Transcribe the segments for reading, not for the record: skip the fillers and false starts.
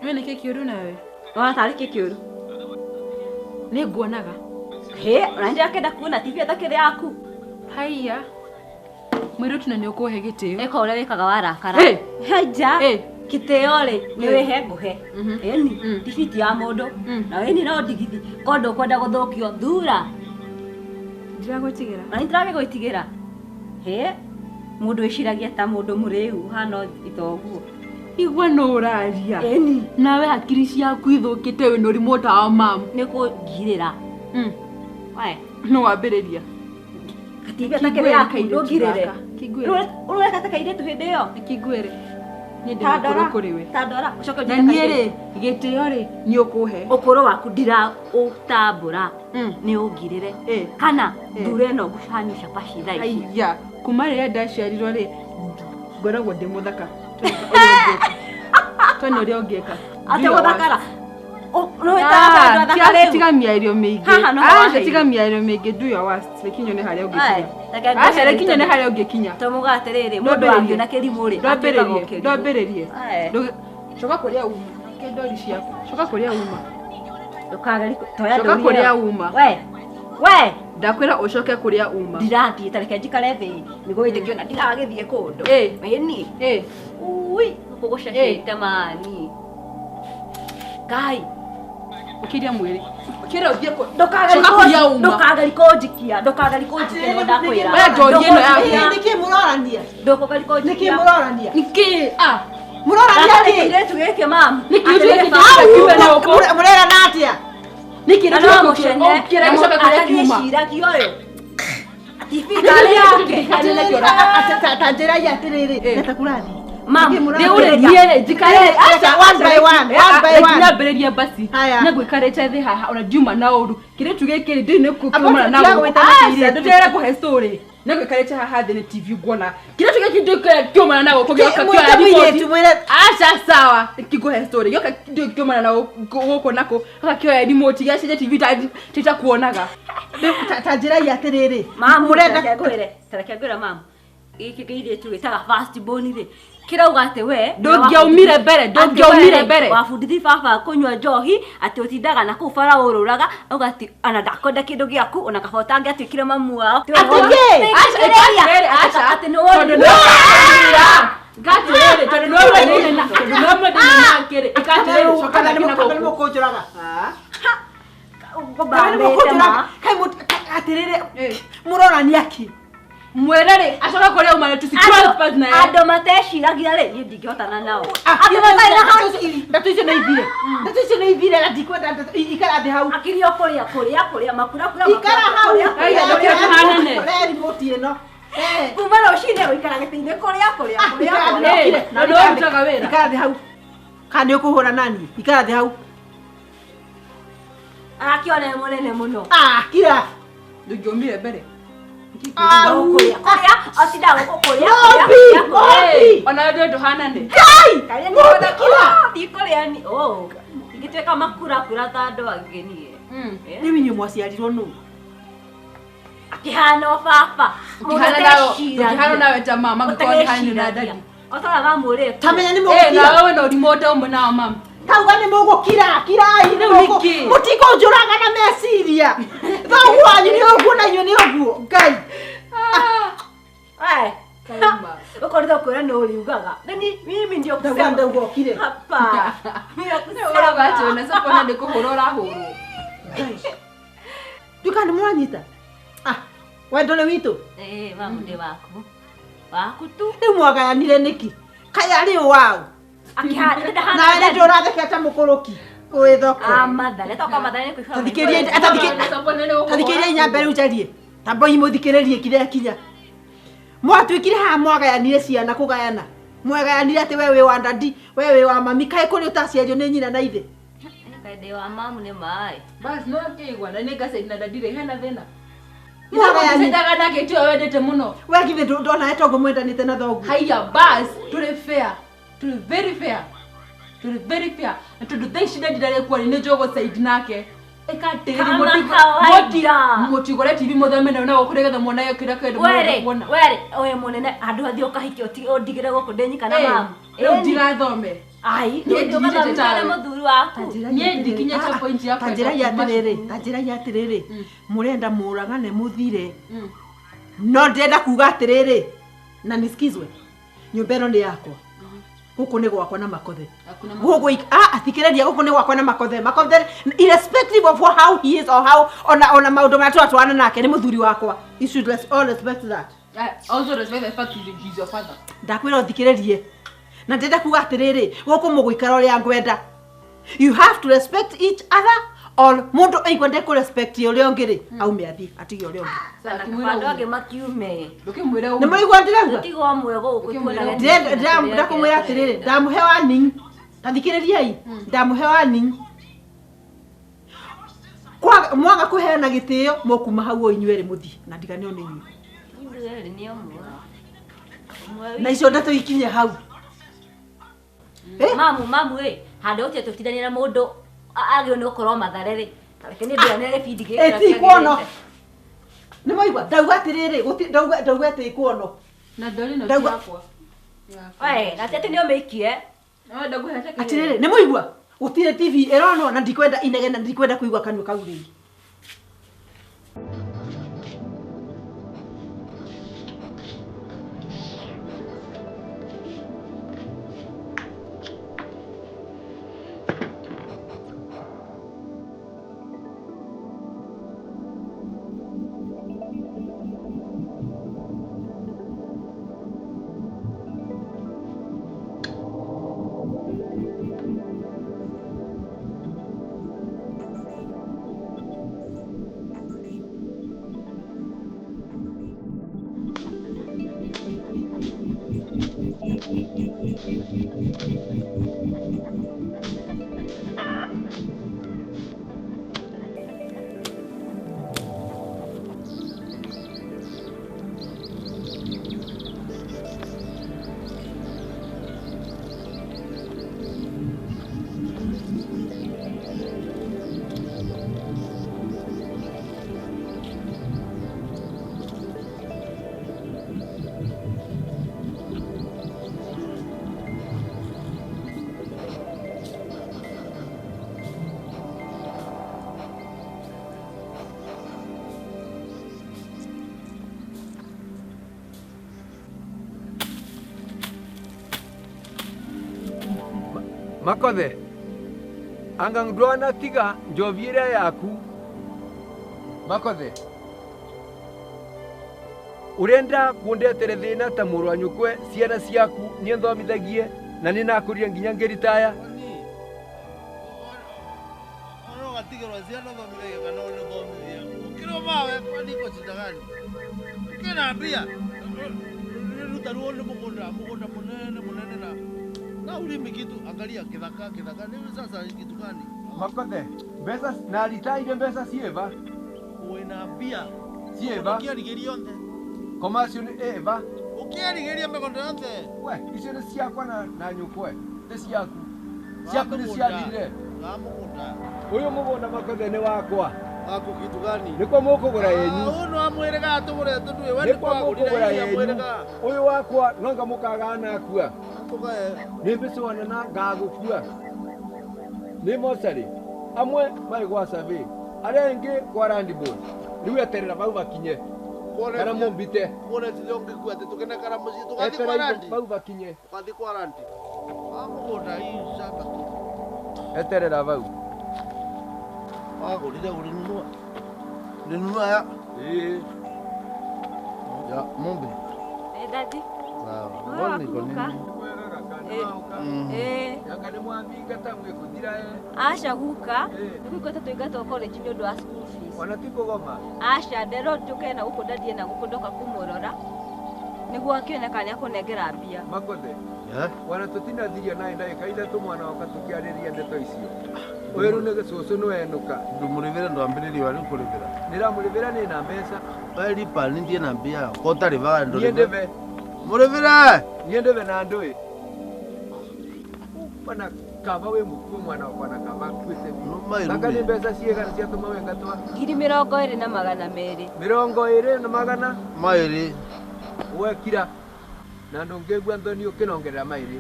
We nĩkĩ kĩũru nawe? Wona tarĩ kĩ kĩũru? Nĩ nguonaga. Hĩ, ona nĩ ndĩrakĩenda kuona TV ĩtakĩrĩ yaku. Haiya. Mũirĩtu na nĩ ũkũhe gĩtĩo. Ĩka ũrĩa wĩkaga warakara. Ĩ. Haija. Ĩ. Gĩtĩo rĩ, nĩ wĩhe ngũhe. Ĩni, TV ti ya mũndũ. Na ĩni no ndigithi. Korwo ndũkwenda gũthũkio, thura. Ndiragwĩtigĩra. Na nĩ ndĩragĩgwĩtigĩra. Hĩ, mũndũ wĩciragia ta mũndũ mũrĩu ũhana itoguo. Igua nũ ũraria. Ĩni. Nawe hakiri ciaku ithũkĩte wĩna ũrimũ ta wa mamu. Nĩ kũngirĩra. We. Nũ wambĩrĩria? TV ĩtakĩrĩ yaku, Kairĩtu ndũngirĩre. gaka. Kĩnguĩre. Ũreka ta kairĩtu hĩndĩ ĩyo. Kĩnguĩre. Niĩ ndĩ Ta ndora. mũkũrũ kũrĩ we. Ta ndora. Ũcoke Na ũnjĩte niĩ kairĩtu. rĩ, gĩtĩo rĩ, nĩ ũkũhe. Ũkũrũ waku ndiraũtambũra. Nĩ ũngirĩre. Ĩ. Kana Ĩ. thure ĩno ngũcania cabaci thaa ici. Aiya, kuma rĩrĩa ndaciarirwo rĩ, ngoragwo ndĩ mũthaka. Tony ũrĩa ũngĩka. Atĩ gũthakara. Nĩwĩtaga andũ athaka rĩu. Tiga mĩario mĩingĩ. Haha no Aca, waheirwo. tiga mĩario mĩingĩ. Do your worst. Reke nyone harĩa ũngĩkinya. Reke Aca, ngũhe reke nyone gĩtũmi. harĩa ũngĩkinya. Tũmuga atĩrĩrĩ, mũndũ Ndwambĩrĩrie. angĩona kĩrimũ rĩ, atuĩkaga o Ndwambĩrĩrie. kĩrimũ. Ndwambĩrĩrie. Ae. Coka kũrĩa uma. Ke ndori ciaku. Coka kũrĩa uma. Ndũkageri toya Coka ndũri kũrĩa ĩyo. uma. We. We. Ndakwĩra ũcoke kũrĩa uma. Ndirathiĩ ta reke njikare thĩ nĩguo wĩtĩkio na ndiragĩthiĩ kũndũ. Ĩ. Ĩni. Ĩ. Ui, gũkũ gũcacĩte mani. Ngai. Ũkĩria mwĩrĩ. Ũkĩra ũthiĩ kũ. Ndũkageri Coka kũrĩa uma. ndũkageri kũnjikia, ndũkageri kũnjikia nĩguo ndakwĩra. Oya njohi ĩno yaku. Ndũkũnjikia. Nĩkĩ mũrorania? Ndũkũgeri kũnjikia. Nĩkĩ mũrorania? Nĩkĩ? Ah. Mũrorania Gaka nĩ kĩ? kĩirĩtu gĩkĩ mamu. Nĩkĩ Atĩrĩrĩ gĩkĩ baba. gĩkĩ kiume na ũkũ? Mũrerana atĩa? Nĩkĩ Na nĩkĩ no gĩkĩ mũcene, ũkĩra gĩcoka kũrĩa kiuma? atagĩciragia ũyũ. TV tarĩ yake. Ta njĩrai atĩrĩrĩ, neta kũrathiĩ. Mamu, Nĩkĩ mũrorania? Rĩu rĩ, niĩ rĩ, njikare Reka, one by one, one by one. Nyambĩrĩrie basi. Haya. Nĩ ngũikarĩte thĩ haha ona ndiuma na ũru. Kĩrĩtu gĩkĩ rĩ, ndĩrĩ nĩ Abo, kũkiumana na tiga gũkũ. gwĩtana Aca, kĩirĩtu. ndũtirere kũhe story. Nĩ ngũikarĩte haha thĩ nĩ TV nguona. Kĩrĩtu gĩkĩ ndĩ kĩumana na gũkũ gĩoka Mwĩte kĩoya mũirĩtu, remote. mwĩre Aca sawa, ngĩkũhe story. Gĩoka ndĩ kĩumana na gũkũ na kũ. Gĩoka kĩoya remote gĩacenjia TV ta titakuonaga. ta njĩrai atĩrĩrĩ. Mamu, Mũrenda tareke ngwĩre, tareke ngwĩre mamu. Gĩkĩ kĩirĩtu gĩtaga first born rĩ, kĩrauga atĩ we Ndũngĩaumire mbere, ndũngĩaumire mbere. Wabundithi baba kũnyua njohi atĩ ũtindaga na kũu bara ũrũraga auga atĩ ona ndakwenda kĩndũ gĩaku ona kaba ũtangĩatuĩkire mamu wao. Atĩ kĩ? Aca, ĩka aca. Atĩ nĩ Tondũ wonire. nĩ wonire. Ĩka atĩrĩrĩ, tondũ nĩ wonire na tondũ nĩ wonire nake rĩ, ĩka atĩrĩrĩ, coka Kana nake na nĩ gũkũ. mũkũnjũraga? Kana nĩ Ngũbambĩte mũkũnjũraga? ma. Kaĩ atĩrĩrĩ, mũrorania kĩ? Mwĩre rĩ, acoka kũrĩa uma nĩ tũci cross paths naye. Andũ mateciragia rĩ, niĩ ndingĩhotana nao. Ah, Andũ matarĩ na hakiri. Ndeto icio nĩ ithire. Ndeto icio nĩ ithire na ndikwenda ndeto ikara thĩ hau. Hakiri o kũrĩa kũrĩa kũrĩa makura kura Ikara hau. kũrĩa Ai, kũrĩa. ndũkĩra tũhanane. Rehe remote ĩno. Rehe. Kuma rũcinĩ gũikara gĩtĩ-inĩ kũrĩa kũrĩa Ah, kũrĩa ikara thĩ, kũrĩa. Eh, okire. na nĩwe ũrutaga wĩra. Ikara thĩ hau. Kana nĩ ũkũhũra nani? Ikara thĩ hau. Arakĩona e mũnene mũno. Ah, kira. Ndũngĩaumire mbere. Au. Kũrĩa kũrĩa atindaga gũkũ kũrĩa Mobi, kũrĩa kũrĩa. Mobi. Ona we ndũhanane. Karĩa nĩ Mobi, kira. ndikũrĩa ni. Oh. Ingĩtuĩka makura kura ta andũ angĩ niĩ. Rĩu inyuĩ mwaciarirwo nũ? Akĩhana o baba. Ũkĩhana ũkĩhana nawe ta mama, ngĩkorwo nĩ hanyu na daddy. Otara mamũrĩte. Ta menya nĩ Eh, mũgũkira. nawe wĩna ũrimũ ta ũmwe nao mama. Tauga nĩ mũgũkira, kirai nĩ Rĩu mũgũ- nĩkĩ? Mũtikũnjũraga na meciria. Thoguo wanyu nĩ ũguo na inyuĩ nĩ ũguo. Ngai. Aya. Kauma. Ũkoretwo kwĩra nĩ ũriugaga. Nini mimi ndio Ndauga kusema. ndauga ũkire. Hapa. Mimi nakusema. Ũrauga atĩ wĩna support na nĩ kũhũrwo ũrahũrwo. Ngai. Nduka nĩ mũranyita? Ah, wendo nĩ witũ. Eh, mamu ndĩ waku. Waku tu. Rĩu mwagayanire nĩkĩ? Kaĩ arĩ ũ wao? Akĩhana ndahana. Nawe nĩ ndũrathekea ta mũkũrũki wĩ thoko. Amathare toka mathare nĩ kũihũra. Tathikĩrĩria tathikĩrĩria inya mbere ũnjarie. Tamba mũthikĩrĩrie kinya kinya. Mwatuĩkire haha mwagayanire ciana kũgayana. Mwagayanire atĩ we wĩ wa dadi, we wĩ wa mami. Kaĩ kũrĩ ũtaciario nĩ nyina na ithe? Kaĩ ndĩ wa mamu nĩ maĩ. Bas, no kĩigua na nĩ ngacaina na ndirĩ hena thĩna. Mwagayani. Mwagayanire nake tiwe wendete mũno. We githĩ ndona toguo mwendanĩte na thoguo. Haiya bas, tũrĩ fair. Tũrĩ very fair. Tũrĩ very fair. Na tondũ thaa ici daddy ndarĩ kuo rĩ, nĩ njũĩ gũcaid nake. Ĩka atĩrĩrĩ, Kama kawaida. mũtigũre TV mũthome nayo na gũkũ nĩgetha muonage kĩrĩa kĩndũ Were, mũrenda kuona. were, ũyũ mũnene handũ athiĩ ũkahike ũndigĩre gũkũ ndĩ nyika na Eh, mamu. Rĩu Ĩni. ndigathome. Ai, nĩ ũgathomithia mũthuri waku. Niĩ ndikinyĩte point ya ta njĩra ya atĩrĩrĩ, ta njĩra ya atĩrĩrĩ, mũrenda mũragane mũthire. No ndĩrenda kuga atĩrĩrĩ, na nisikizwe. Nyũmba ĩno nĩ yakwa. Gũkũ nĩ gwakwa na Makothe. Gũkũ athikĩrĩria gũkũ nĩ gwakwa na Makothe. Makothe irrespective of how he is or how ona maũndũ marĩa tũratwarana nake nĩ mũthuri wakwa. You should all respect that. I also respect the fact he's your father. Ndakwĩra ũthikĩrĩrie. Na ndĩrenda kuga atĩrĩrĩ, gũkũ mũgũikara ũrĩa ngwenda. You have to respect each other or mũndũ aigua ndekũ respect ũrĩa ũngĩ rĩ, aume athiĩ atige ũrĩa ũngĩ. Andũ angĩ makiume. Ndũkĩmwĩre ũguo. Nĩ mũigua ndĩrauga? Tũtigwo ũmwe gũkũ tuonage. Ndakũmwĩra atĩrĩrĩ, ndamũhe warning. Ta thikĩrĩriai, ndamũhe warning. Kwa mwaga kũheana gĩtĩo mũkuma hau o inyuĩ erĩ mũthiĩ na ndiganĩo nĩ inyuĩ. Ithuĩ erĩ nĩ ũmwe. Na icio ndeto ikinye hau. Mamu ĩ, handũ ũcio tũtindania na mũndũ agĩrĩirwo nĩ gũkorwo Mathare rĩ. Reke nĩ ndĩonere gĩbindi gĩkĩ. Ĩ ti kuono. Nĩ mwaigua? Ndauga atĩrĩrĩ, ndauga atĩ ikuono. Na ndori no yakwa. Oe, na ti atĩ nĩ ũmĩikie. Atĩrĩrĩ, nĩ mwaigua? Gũtirĩ TV ĩronwo na ndikwenda inegene, ndikwenda kũigua kanua kau rĩngĩ. Makothe, anga ndwana tiga njovi ĩrĩa yaku. Makothe, urenda kundetere thĩna ta mũrũ wa nyũkwe, ciana ciaku niĩ thomithagie na nĩ nakũrire nginya ngĩritaya. Na ulimi kitu angalia kithaka kithaka ni sasa kitu gani? Makothe, mbeca na ritaire mbeca cieva. Wena mbia. Cieva. Ukiarigeria yonthe. Komacio ni eva. Ukiarigeria mĩgũnda yonthe. We, icio nĩ ciakwa na nyũkwe. Ti ciaku. Ciaku nĩ ciathirire. Wa mũgũnda. Ũyũ mũgũnda Makothe nĩ wakwa. Waku kitu gani? Nĩkwo mũkũgũra yenyu. Ũyũ nĩ wa mwĩrĩga tũgũre tũtue. We nĩkwo mũkũgũra yenyu. Ũyũ wakwa no nga mũkagana akua. Nĩ mbicwana na ngagũkua. Nĩ mocarĩ. Amwe marĩ gwa survey. Arĩa angĩ kwa land board. Rĩu eterera bau bakinye. Kana mũmbite. Kuona tithongĩkua atĩ tũkene kana mũciĩ tũgathiĩ kwa land. Bau bakinye. Tũgathiĩ kwa land. Wa mũgũnda hii shamba tu. Eterera bau. Wagũrire ũlinunua. Ulinunua ya? Ĩĩ. Ya Mumbi. Eh, daddy. Sawa. Mbona niko nini? Anga nĩ mwamingata mwĩkũthira ĩ. Aca guka, nĩgũikũta tũingatwo college nĩ ũndũ wa school fees. Ona ti kũgoma? Aca nderwo njũke na gũkũ ndathiĩ na gũkũ ndoka kũmũrora nĩguo akĩone kana nĩakũnengera mbia. Makothe. Wana tũtinathiria naĩ ndagĩka ithatũ mwana wakwa tũkĩarĩria ndeto icio. Ũyũ rĩu nĩ gĩcũcũ nĩwenũka. Ndũmũrĩvĩre ndwambĩrĩrie warĩ kũrĩvĩra. Nĩramũrĩvĩra nĩ na mbeca. We lipa nindie na mbia. Ko ũtarĩvaga Niĩ ndĩve. Mũrĩvĩre. Niĩ ndĩve na ndũĩ. Bana kaba wĩ mũkuo mwana wakwa na kaba akuĩte biũ. Anga nĩ mbeca cigana ciatũma wengatwa? 202,200. 202,200. Wekira. Na ndũngĩigua nthoni ũkĩnongerera maĩrĩ.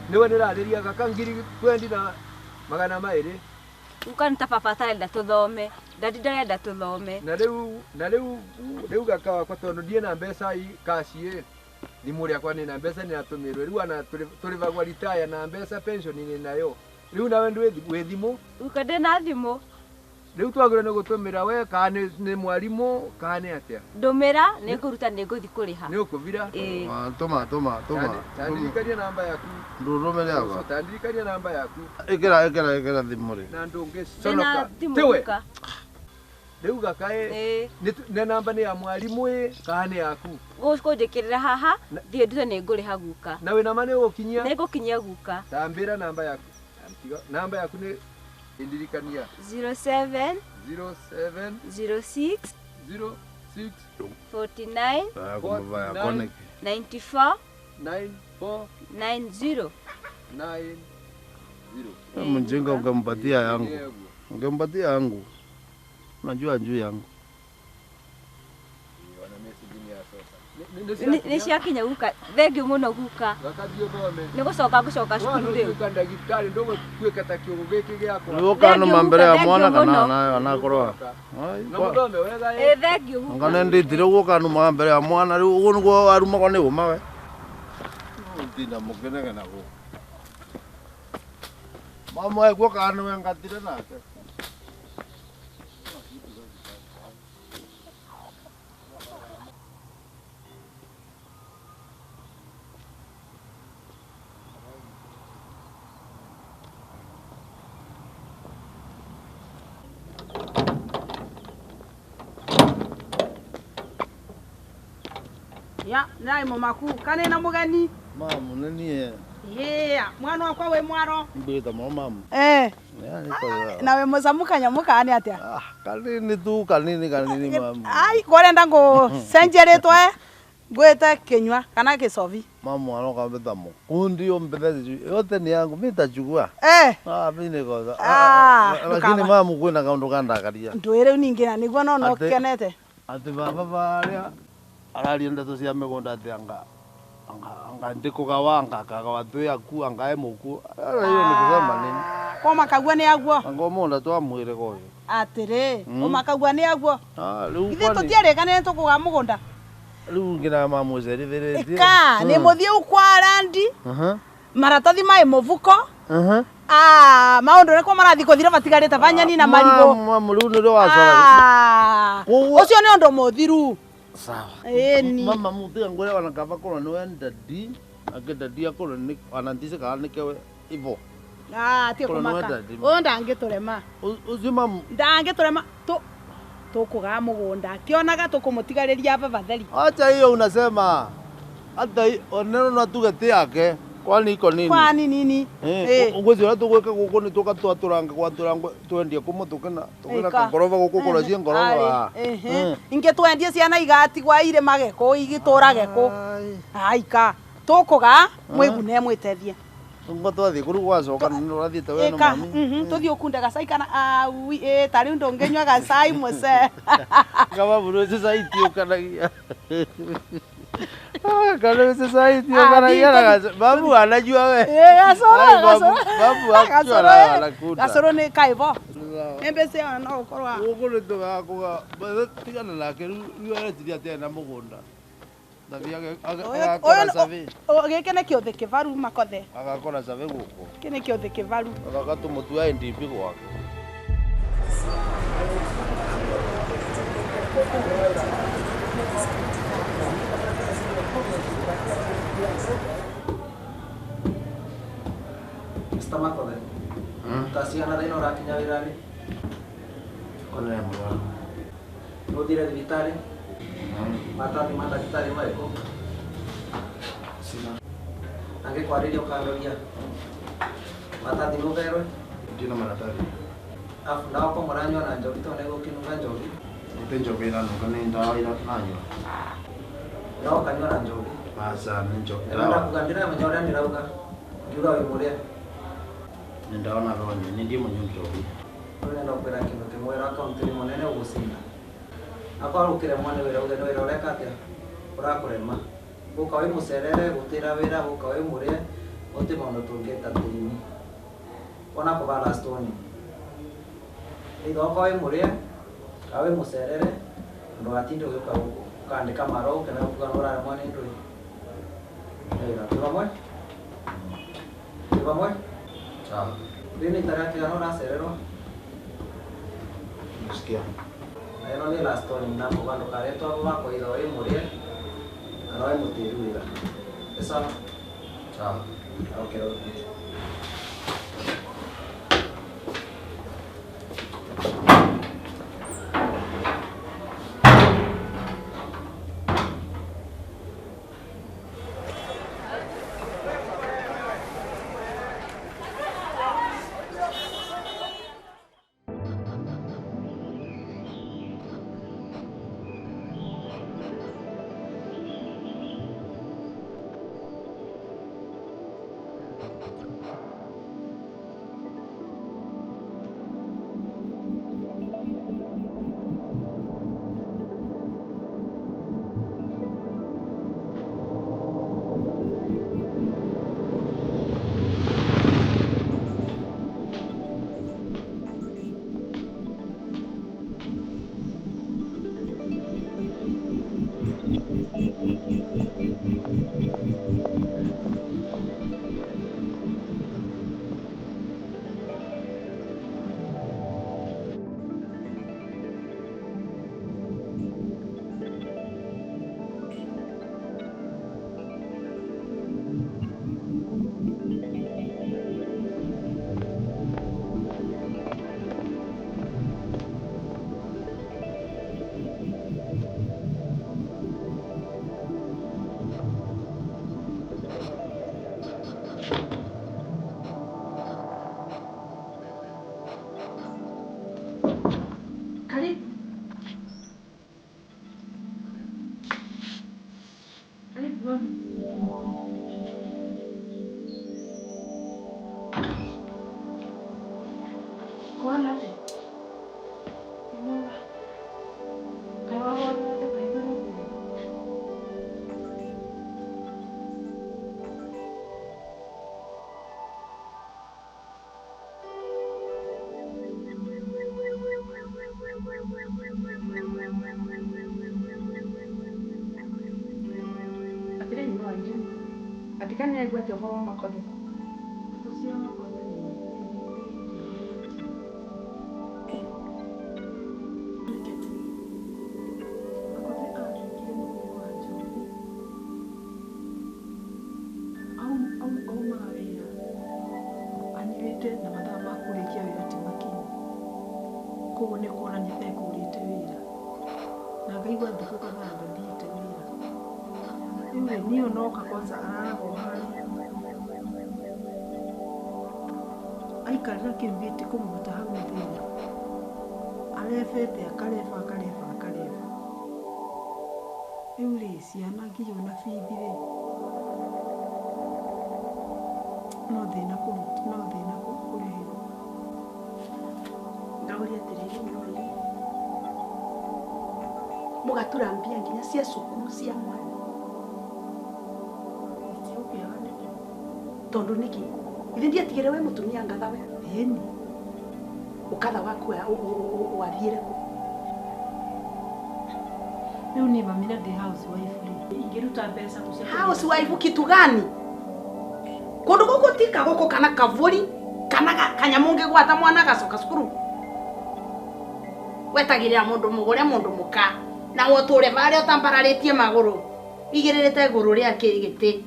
Niwe nĩrarĩria gaka ngiri twendi na magana maĩrĩ. Guka nĩ ta baba atarenda tũthome. Dadi ndarenda tũthome. Na rĩu na rĩu rĩu gaka wakwa tondũ ndiĩ na mbeca kaci ĩ. Thimũ rĩakwa nĩ na mbeca nĩratũmĩrwo. Rĩu ana tũrĩbagwa retire na mbeca pension nĩ nayo. Rĩu nawe ndwĩ wĩ thimũ? Guka ndĩ na thimũ. Rĩu twagĩrĩirwo nĩ gũtũmĩra we kana nĩ mwarimũ kana nĩ atĩa? Ndũmĩra nĩ ngũruta nĩ ngũthiĩ kũrĩha. Nĩ ũkũbira? Ĩĩ. Tũma tũma tũma. Tandirikania namba yaku. Ndũrũmĩre aba. Tandirikania namba yaku. Ĩkĩra ĩkĩra ĩkĩra thimũ rĩ. Na ndũngĩconoka. Tiwe. Rĩu gaka ĩ nĩ namba nĩ ya mwarimũ ĩ kana nĩ yaku? Gũkũnjĩkĩrĩra haha thiĩ ndute nĩ ngũrĩha guka. Na wĩna ma nĩ ũgũkinyia? Nĩ ngũkinyia guka. Tambĩra namba yaku. Namba yaku nĩ indirikania. 07 07 06 06 49 94 94 90 90. Mjinga ungempatia yangu. Ungempatia yangu. Unajua juu yangu. Nĩ ciakinya guka. Thengiũ mũno guka. Nĩ gũcoka ngũcoka cukuru rĩu. Ndagĩtarĩ ndũgũtuĩka ta kĩũgũ gĩkĩ gĩakwa. Nĩũkanũma mbere ya mwana kana nayo anakorwo. Na mũthome wega ĩ. Thengiũ guka. Anga nĩndĩtire ũguo ũkanũmaga mbere ya mwana rĩu ũguo nĩguo warumagwo nĩ ũma we. Ndinda mũkĩnegena gũkũ. Mama eguo kana nĩwe ngatire nake. Ya, nai momaku kane na mugeni. Mamu nenie. Yeah, mwana wakwa we mwaro. Mbita mamu. Eh. Nawe muzamuka nyamuka ani atia? Ah, kanini tu kanini kanini mamu. Ai, korenda ngo senjeretwe ngwete kinywa kana kisovi. Mamu anoka mbita mukundi ombethe yote ni yangu mimi nitachukua. Eh. Ah, mimi nikoza. Ah, lakini mamu kwina kaundu kandakaria. Ndwire ningi na niguo no no kenete. Ati baba baria araria ndeto cia migunda ati anga anga ndikugawa anga kagawa twi aku anga emuku. Hiyo ni kusema nini? Ko makagua ni aguo. Anga munda twamwire goyo. Atiri, o makagua ni aguo. Ah, riu ithe tutiarikane tukuga mugunda. Riu ngina mamu cerithiritie. Ika, ni muthie ukwarandi. Maratathi mai muvuko. Ah, maundu niko marathi kuthira matigarite banyani na marigo. Mamu riu ni wacora. Ah. Ucio ni undu muthiru. Sawa. Eni. Mama muthiga ngwire wana kava korwo niwe ndadi, ake ndadi akorwo ni anantise kana nikewe ivo. Ah, tie kumaka. Uyu ndangiturema. Ucio mamu. Ndangiturema tu tukuga mugunda. Kionaga tukumutigarĩria baba theri. Acha hiyo unasema. Hata onero no tuge ti yake. Kwani iko nini? Kwani nini? Eh, ugwezi ura tugwika guku ni tuka twaturanga gwaturanga twendie kumo tukina tukina kangorova guku kura cie ngorova. Eh. Inge twendie ciana igatigwa irĩmage kũ igĩtũrage kũ. Aika. Tukuga mwigune mwitethie. Ngo twathie kuru gwacoka nĩ ũrathiĩte we na mami. Tuthie ũkunde gacai kana au ta rĩu ndũngĩnyua gacai mũce. Kama buru cai itiũkanagia. Ah, kana sasa hivi kana yana babu anajua we. Eh, gasoro gasoro. Babu akijua anakuta. Gasoro ni kaibo. Embese ona no ukorwa. Uko ni tuga kuga tigana nake riu aretiria atia na mugunda. Ndathi agakora savi. Giki ni kiuthe kivaru makothe. Agakora savi guku. Giki ni kiuthe kivaru. Agatumutua NDP gwake. Mr. Makothe, ta ciana thaa ĩno ũrakinya wĩra-inĩ? Kona nĩ mũrwaru. Nĩũthire thibitarĩ? Maratathi ma ndagĩtarĩ marĩkũ? Sina. Angĩkwarĩria ũkandoria maratathi nĩũherwe? Ndina maratathi. Afu ndawa ko mũranyua na njohi tondũ nĩgũkĩnunga njohi? Gũtirĩ njohi ĩranunga nĩ ndawa nanyua. Ndawa ũkanyua na njohi? Aca nĩ njohi. Ndĩrakuga ndĩramenya ũrĩa ndĩrauga ngiuga wĩ mũrĩa. Nĩ ndawa na ronye nĩ ndiĩ mũnyua njohi. Rĩu nenda gũkwĩra kĩndũ kĩmwe wĩra wa kaũntĩ nĩ mũnene ũgũcinda. Akorwo ũkĩremwo nĩ wĩra uge nĩ wĩra ũreka atĩa? Ũrakũrema. Gũka wĩ mũcerere gũtĩra wĩra, gũka wĩ mũrĩe Ote maundu tungeta tini. Ona ko ba last one. Itho okorwo wĩ mũrĩe kana wĩ mũcerere ndũgatinde ũgĩũka gũkũ ũkandĩka marũa kana ũkuga nĩ ũraremwo nĩ ndũĩ. Wĩra twĩ vamwe? Twĩ vamwe? Sawa. Rĩu nĩ itara rĩatigana ũracererwo? Nasikia. Na ĩno nĩ last warning na kuga ndũkaretwo abo makwa itho wĩ mũrĩe kana wĩ mũtĩru wĩra. Nĩ sawa? Sawa. Okay, okay. Karibu. Karibu mami. Kwana te. Mama. Kai wa wa te kai wa. Atikani aigua atĩa ũhoro wa Makothe? Ũcio Makothe nĩ Makothe arengire mũrimũ wa njohi. Aumaga wĩra anyuĩte na mathaa ma kũrĩkia wĩra ti makinyu. Koguo nĩ kuonania ekũrĩte wĩra. Na ngaigua thikũ kadhaa ndathiĩte wĩra. Rĩu rĩ, niĩ onoka kwanza araragwo harĩa. Aikarĩra kĩu gĩtĩ kũmũruta hau nĩ thĩna. Arebete akareba akareba akareba. Rĩu rĩ, ciana nginya ona bithi rĩ, no thĩna kũruta, no thĩna kũrĩhĩrwo. Ngaũria atĩrĩrĩ mũrori. Mũgatura mbia nginya cia cukuru cia mwana. Gĩtigũkĩaga nĩkĩ? Tondu nĩkĩ? Ithe ndiatigire we mũtumia ngatha we. Ĩni. Ũkatha waku wathiĩre kũ? Rĩu niĩ mami na ndĩ housewife rĩ, ingĩruta mbeca kũ cia Housewife kitu gani? Kũndũ gũkũ ti kagũkũ kana kavũri kana kanyamũ ũngĩgwata mwana agacoka cukuru. Wetagĩrĩra mũndũ mũgũre mũndũ mũka na ũtũre harĩa ũtambararĩtie magũrũ igĩrĩrĩte igũrũ rĩa gĩtĩ.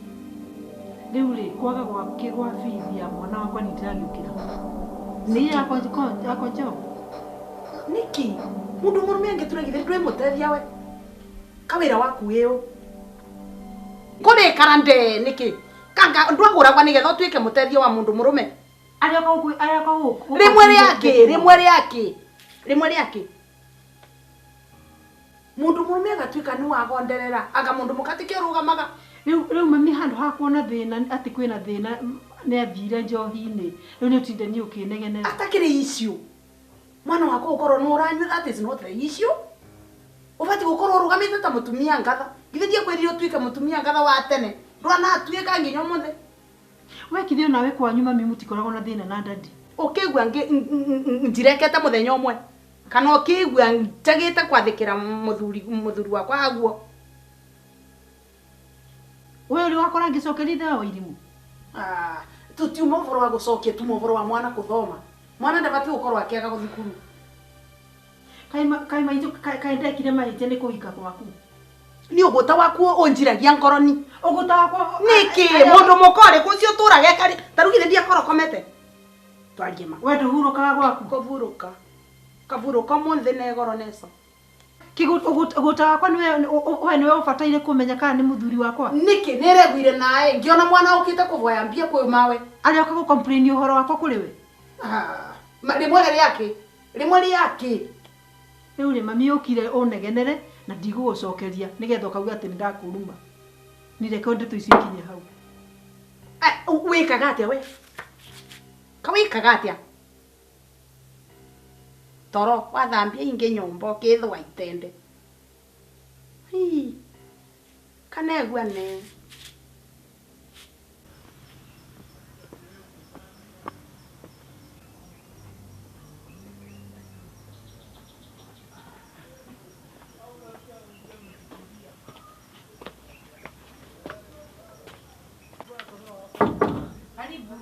Rĩu rĩ, kwaga gwake gwa bithi ya mwana wakwa nĩ ndĩragĩũkĩra. Nĩ yakwa njogu. Nĩkĩ? Mũndũ mũrũme angĩtura githĩ ndwĩ mũteithia we? Kawĩra waku ĩũ. Kũrĩkara ndee nĩkĩ? Kanga ndwagũragwa nĩgetha ũtuĩke mũteithia wa mũndũ mũrũme. Arĩoka gũkũ. Rĩmwe rĩakĩ, rĩmwe rĩakĩ, rĩmwe rĩakĩ. Mũndũ mũrũme agatuĩka nĩ wagonderera, anga mũndũ mũka tikĩo ũrũgamaga. Rĩu mami handũ ha kuona thĩna atĩ kwĩna thĩna nĩ athire njohi-inĩ. Rĩu nĩ ũtinde niĩ ũkĩnegenera. Atakĩrĩ issue. Mwana wakwa ũkorwo nĩ ũranyua that is not the issue. Ũbatiĩ gũkorwo ũrũgamĩte ta mũtumia ngatha. Githĩ ndiakwĩrire ũtuĩke mũtumia ngatha wa tene. Ndwanatuĩka nginya ũmũthĩ. We kithio nawe kwanyu mami mutikoragwo na thina na dadi. Ukigua njirekete muthenya umwe kana ukigua njagite kwathikira muthuri wakwa haguo. We uri wakora ngicokeria ithe wa Wairimu. Ah, tutiuma uvoro wa gucokia tuma uvoro wa mwana kuthoma. Mwana ndabati gukorwo akiaga guthukuru. Kai maitu kai ndekire mahitia ni kuhika gwaku. Ni uguta waku unjiragia ngoroni. Uguta wakwa niki mundu mukore kucio turaga kari tarugire ndiakorwo komete. Twarie ma. We nduhurukaga gwaku. Kuvuruka. Kavuruka munthe negoro neco. Uguta wakwa niwe niwe ubataire kumenya kana ni muthuri wakwa. Niki nireguire nae ngiona mwana ukite kuvoya mbia kwi mawe. Arioka gu complain uhoro wakwa kuri we. Ah, rimwe riake. Rimwe riake. Riu ri mami ukire unegenere na ndigũgũcokeria nigetha ukauga ati nindakuruma. Ni reke ndeto icio ikinye hau. Wikaga atia we? Ka wikaga atia? Toro wathambia ingi nyumba ukithwa itende. Hii. Kanegua ne. Karibu.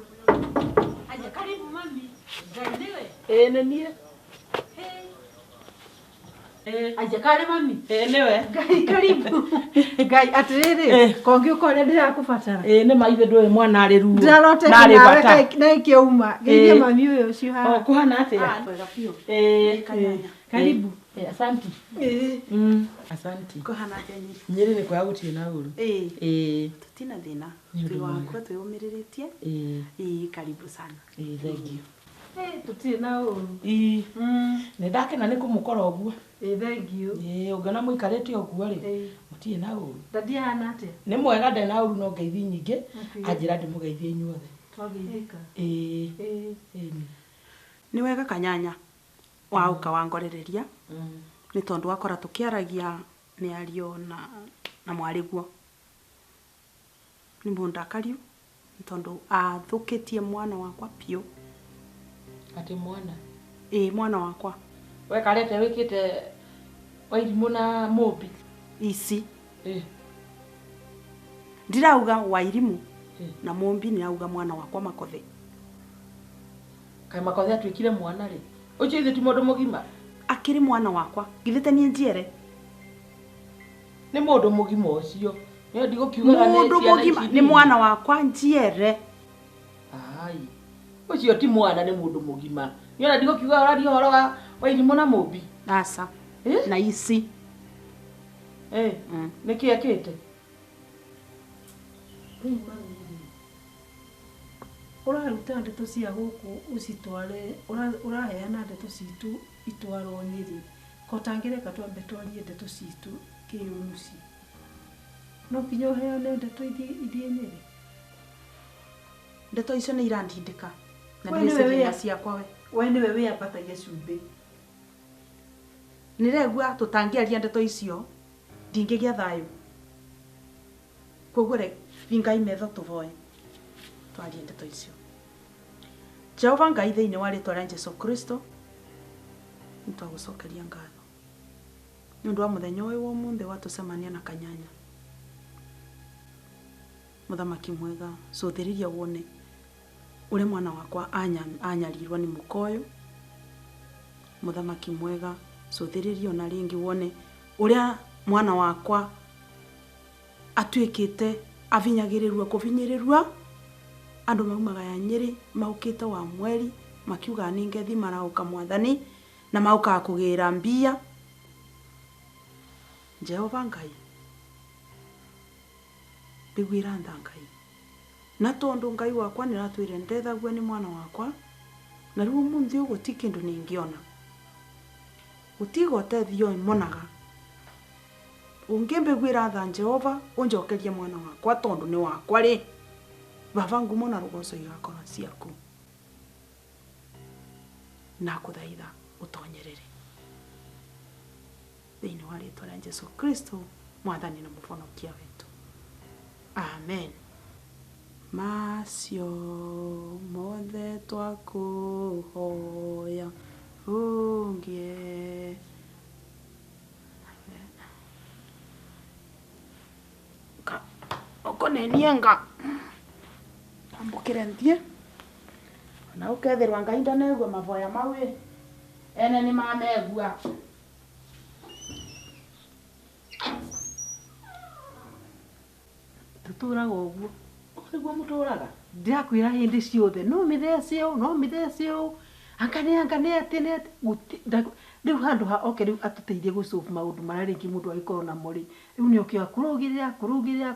Aja karibu mami. Ngai niwe. Nĩ niĩ. Aja kari mami. Niwe. Ngai karibu. Ngai atiriri kongi uko ũrĩa ndĩrakũbatara. Nĩ ma ithe ndũĩ mwana arĩ ruo. Ndĩrarotete nawe na ĩkĩuma. Geithia mami ũyũ ũcio haha. O kũhana atĩa? Wega biũ. Karibu. Asanti. Asanti. Kũhana atĩa Nyeri? Nyeri nĩ kwega gũtirĩ na ũru. Tutina thĩna. Twĩ wakwa twĩyũmĩrĩrĩtie. Karibu sana. Thank you. Tutirĩ na ũru. Nĩ ndakena nĩ kũmũkora ũguo. Thank you. Ũngĩona mũikarĩte ũguo rĩ, mũtirĩ na ũru. Dadi ahana atĩa? Nĩ mwega ndarĩ na ũru no ngeithi nyingĩ. Anjĩra ndĩmũgeithie inyuothe. Twageithĩka. Nĩ wega kanyanya waũka wangorereria. Nĩ tondũ wakora tũkĩaragia mĩario na mwarĩguo. Nĩ mũndakariu nĩ tondũ athũkĩtie mwana wakwa biũ. Atĩ mwana? Mwana wakwa. We karete wĩkĩte Wairimu na Mũmbi? Ici. Ndirauga Wairimu na Mũmbi, nĩrauga mwana wakwa Makothe. Kaĩ Makothe atuĩkire mwana rĩ? Ũcio ithe ti mũndũ mũgima? Akĩrĩ mwana wakwa, githĩ te niĩ njiere? Nĩ mũndũ mũgima ũcio. Nĩyo ndigũkiugaga nĩ Mũndũ ciana mũgima ici nĩ nini. mwana wakwa njiere. Ai. Ũcio ti mwana nĩ mũndũ mũgima. Nĩona ndigũkiuga ũraria ũhoro wa Wairimu na Mũmbi. Aca. Na ici. Nĩkĩ ekĩte? Rĩu mami rĩ, ũraruta ndeto cia gũkũ ũcitware, ũraheana ndeto citũ itwarwo Nyĩrĩ. Ko ũtangĩreka twambe twarie ndeto citũ kĩũmũciĩ. No nginya ũheane ndeto ithiĩ Nyĩrĩ. Ndeto icio nĩ irandindĩka. Na We ndiũĩ nĩwe thĩna wĩa- ciakwa we. We nĩwe wĩambatagia cumbĩ. Nĩregua tũtangĩaria ndeto icio ndingĩgĩa thayũ. Koguo rĩ, ringai metho tũvoe twarie ndeto icio. Jehova Ngai thĩinĩ wa rĩtwa rĩa Jesu Kristo nĩtwagũcokeria ngatho nĩ ũndũ wa mũthenya ũyũ wa ũmũthĩ watũcemania na kanyanya. Mũthamaki mwega, cũthĩrĩria wone ũrĩa mwana wakwa anyarirwo nĩ mũka ũyũ. Mũthamaki mwega, cũthĩrĩria ona rĩngĩ wone ũrĩa mwana wakwa atuĩkĩte abinyagĩrĩrua kũbinyĩrĩrua. Andũ maumaga ya Nyĩrĩ maũkĩte wa mweri makiuga nĩ ngethi maraũka mwathani na maũkaga kũgĩra mbia. Jehova Ngai mbiguĩra tha Ngai, na tondũ Ngai wakwa nĩratwĩre ndethagua nĩ mwana wakwa, na rĩu ũmũthĩ ũyũ gũtirĩ kĩndũ ningĩona, gũtirĩ ũteithio monaga. Ũngĩmbiguĩra tha Jehova ũnjokerie mwana wakwa tondũ nĩ wakwa rĩ, baba ngumo na rũgoco igakorwo ciaku. Nakũthaitha ũtonyerere thĩinĩ wa rĩtwa rĩa Jesu Kristo mwathani na mũhonokia witũ. Amen. Macio mothe twakuhoya ungie okonenienga tambukire nthie na ukethirwa Ngai ndanegua mavoya mawe ene ni mamegua. Tuturaga uguo niguo muturaga ndirakwira hindi ciothe no mithece u no mithece u anga nĩ atĩ rĩu handũ ha oke rĩu atũteithie gũsolve maũndũ marĩa rĩngĩ mũndũ angĩkorwo namo rĩ rĩu nĩ oke akũrũgĩrĩra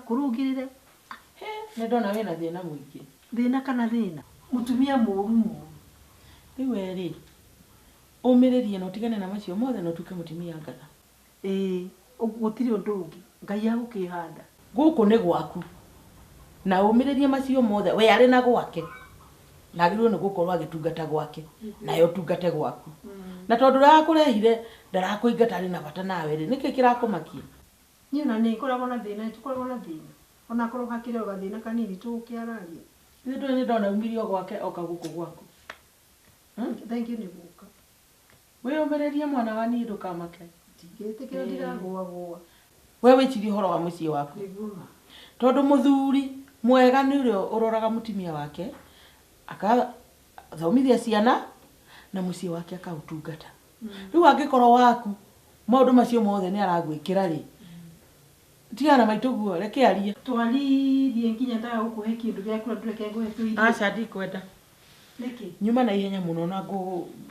kũrũgĩrĩra. Nĩ ndona wĩna thĩna mũingĩ. Thĩna kana thĩna mũtumia mũũru mũũru. Rĩu we rĩ ũmĩrĩrie na ũtigane na macio mothe na ũtuĩke mũtumia ngatha. Ĩĩ gũtirĩ ũndũ ũngĩ Ngai agũkĩhanda gũkũ nĩ gwaku na ũmĩrĩrie macio mothe we arĩ na gwake na agĩrĩirwo nĩ gũkorwo agĩtungata gwake nawe ũtungate gwaku na tondũ ndakũrehire ndarakũingata arĩ na bata nawe rĩ nĩkĩ kĩrakũmakia? Niĩ ona nĩ ngoragwo na thĩna nĩtũkoragwo na thĩna onakorwo hakĩrĩ o gathĩna kanini tũgũkĩararia. Ithuĩ ndũĩ nĩ ndona umirie o gwake oka gũkũ gwaku. Thengiũ nĩ gũka. Wĩyũmĩrĩrie mwana wa niĩ ndũkamake. Ndingĩtĩkĩra ndiragũagũa. We wĩcirie ũhoro wa mũciĩ waku tondũ mũthuri mwega nĩ ũrĩa ũroraga mũtumia wake akathomithia ciana na mũciĩ wake akaũtungata. Rĩu angĩkorwo waku maũndũ macio mothe nĩ aragwĩkĩra rĩ tigana maitũ guo reke arie. Twaririe nginya ndaga gũkũhe kĩndũ gĩa kũrĩa ndũreke ngũhe tũirio. Aca ndikwenda. Nĩkĩ? Nyuma na ihenya mũno na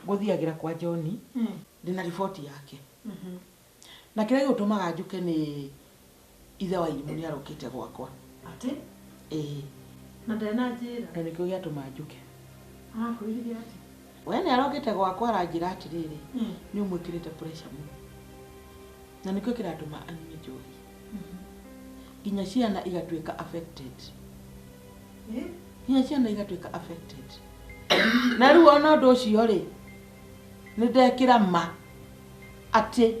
ngũthiagĩra kwa John ndĩna riboti yake. Na kĩrĩa gĩgũtũmaga njũke nĩ ithe wa Irimũ nĩ arokĩte gwakwa. Atĩ? Ĩĩ. Na ndarĩ na njĩra. Na nĩkĩo gĩatũma njũke. Arakwĩrire atĩ? We nĩ arokĩte gwakwa aranjĩra atĩrĩrĩ nĩ ũmwĩkĩrĩte pressure mũno na nĩkĩo kĩratũma anyue njohi nginya ciana igatuĩka affected. Nginya ciana igatuĩka affected. Na rĩu ona ũndũ ũcio rĩ nĩ ndekĩra ma atĩ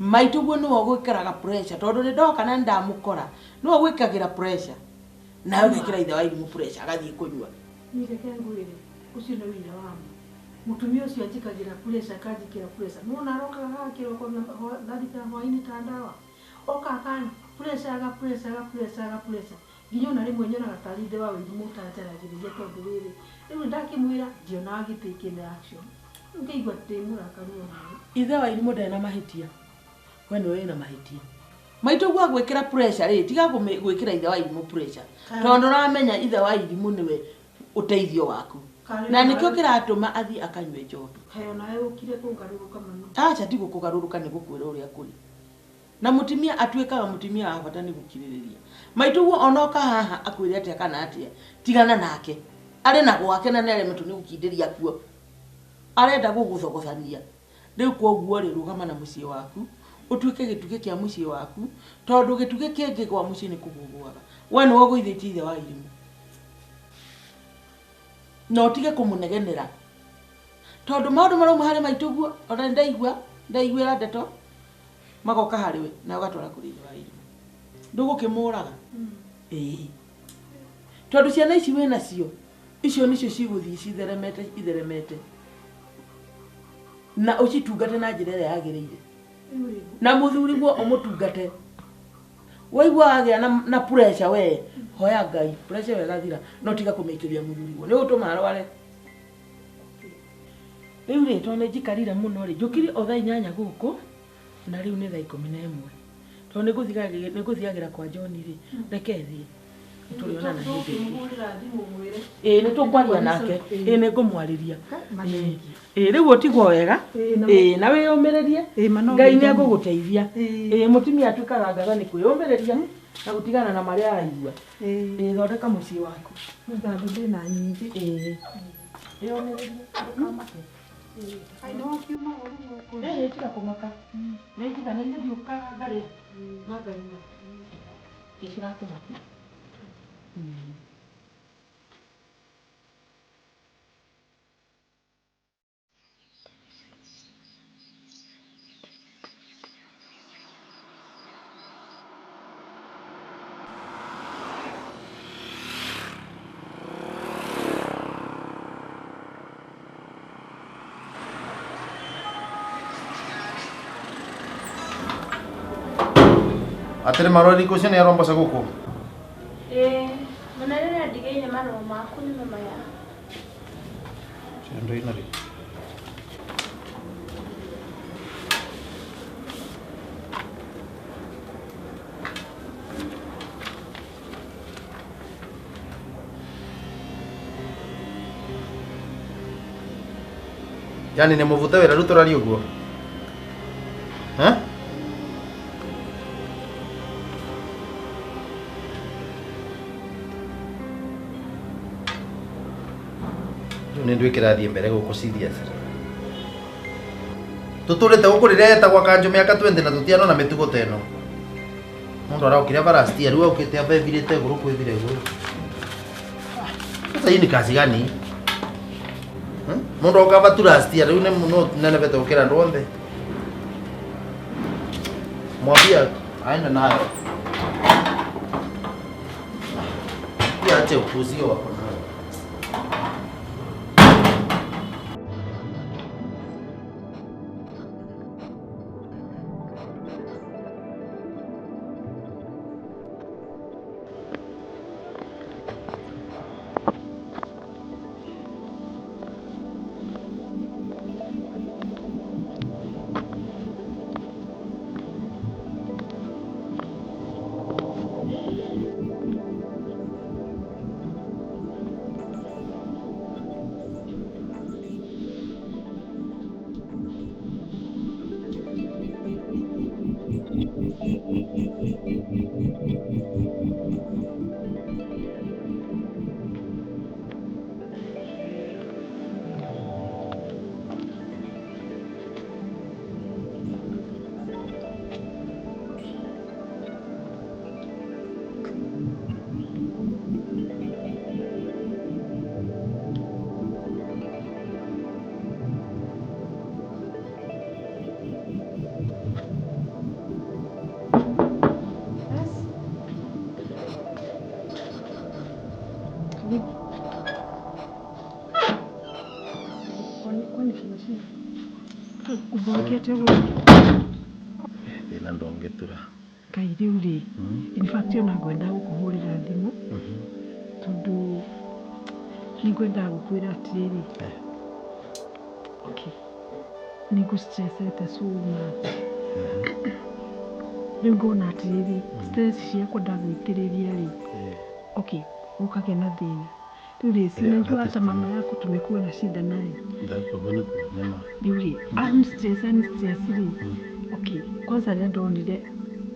maitũ guo nĩwe ũgwĩkĩraga pressure tondũ nĩ ndoka na nĩndamũkora nĩwe ũgwĩkagĩra pressure nawe ũgekĩra ithe wa Irimũ pressure agathiĩ kũnyua. Niĩ reke ngwĩre ũcio nĩ wĩira wa ma. Mũtumia ũcio anjĩkagĩra pressure akanjĩkĩra pressure nĩwona arokaga haha kĩroko na thaa thita hwaĩ-inĩ ta ndawa oka akan pressure aga pressure aga pressure aga pressure nginya ona rĩmwe nyonaga tarĩ ithe wa Irimũ ũtanjaragĩrĩria tondũ rĩrĩ rĩu nĩndakĩmwĩra ndionaga agĩtake any action rĩu ngaigua ndĩ mũrakaru ona niĩ. Ithe wa Irimũ ndarĩ na mahĩtia we nĩwe wĩna mahĩtia. Maitũ guo agwĩkĩra pressure rĩ tiga gwĩkĩra ithe wa Irimũ pressure tondũ ũramenya ithe wa Irimũ nĩwe ũteithio waku na nĩkĩo kĩratũma athiĩ akanyue njohi. Kaĩ onawe ũkire kũngarũrũka mũno. Aca ti gũkũgarũrũka nĩ gũkwĩra ũrĩa kũrĩ. Na mũtumia atuĩkaga mũtumia wa bata nĩ gũkirĩrĩria. Maitũ guo onoka haha akwĩre atĩa kana atĩa tigana nake arĩ na gwake na nĩaremetwo nĩ gũkindĩria kuo arenda gũgũthogothania. Rĩu kwoguo rĩ rũgama na mũciĩ waku ũtuĩke gĩtugĩ kĩa mũciĩ waku tondũ gĩtugĩ kĩngĩgwa mũciĩ nĩ kũgũgũaga. We nĩwe ũgũithĩtie ithe wa Irimũ na ũtige kũmũnegenera tondũ maũndũ marauma harĩ maitũ guo ona nĩndaigua ndaiguĩra ndeto magoka harĩ we na ũgatwara kũrĩ ithe wa Irimũ ndũgũkĩmũraga. Ĩĩ tondũ ciana ici wĩ nacio icio nĩcio cigũthiĩ citheremete itheremete na ũcitungate na njĩra ĩrĩa yagĩrĩire na mũthuri guo ũmũtungate. Waigua wagĩa na pressure we hoya Ngai pressure ĩyo ĩgathira no tiga kũmĩikĩria mũthuri guo nĩ ũgũtũma arware. Rĩu rĩ tondũ nĩ njikarire mũno rĩ njũkire o thaa 8 gũkũ na rĩu nĩ thaa 11 tondũ nĩ ngũthiagĩra kwa John rĩ reke thiĩ tũrĩonana hĩndĩ ĩngĩ. Ĩĩ nĩ tũkwaria nake ĩĩ nĩ ngũmwarĩria. Ĩĩ rĩu ũtigwo wega ĩĩ na wĩyũmĩrĩrie Ngai nĩ egũgũteithia. Ĩĩ mũtumia atuĩkaga ngatha nĩ kwĩyũmĩrĩria na gũtigana na marĩa araigua. Ĩĩ thondeka mũciĩ waku. Tondũ ndĩna nyingĩ. Ĩĩ wĩyũmĩrĩrie ndũkamake. Kaĩ nĩwakiuma ũru gũkũ? Ĩĩ tiga kũmaka nĩ njiganĩire ndiũkaga ngarĩa na nganyua ĩcirakũmakia. Atĩrĩ marũa riko ũcio nĩ aromboca gũkũ. Ĩĩ, mũnene nĩ andigĩire marũa maku nĩ maya. Cio ina rĩ. Yaani nĩ mũbute wĩra rĩu tũraria ũguo? Eh? Rĩu nĩ ndwĩ kĩrathiĩ mbere gũkũ serious. Tũtũrĩte gũkũ rĩrĩa etagwo kanjũ mĩaka 20 na tũtianona mĩtugo ta ĩno. Mũndũ araokire barastia rĩu okĩte amba ĩthirĩte igũrũ kwĩthira igũrũ. Sasa hii ni kazi gani? Mundu okava tu last year rĩu nĩ mũno nenebete gũkĩra andũ othe. Mwambia aende nayo. Pia ache upuzi wako nayo. Thĩna ndũngĩtura. Ngai rĩu rĩ, in fact ona ngwenda gũkũhũrĩra thimũ tondũ nĩ ngwendaga gũkwĩra atĩrĩrĩ. Okay. Nĩ ngũ-stressete so much. Rĩu ngona atĩrĩrĩ, stress ciakwa ndagũitĩrĩria rĩ. Okay, gũkagĩa na thĩna. Rĩu rĩ, si unajua hata mama yako tumekuwa na shida naye. Rĩu rĩ, I'm stress rĩ. Okay, kwanza rĩrĩa ndonire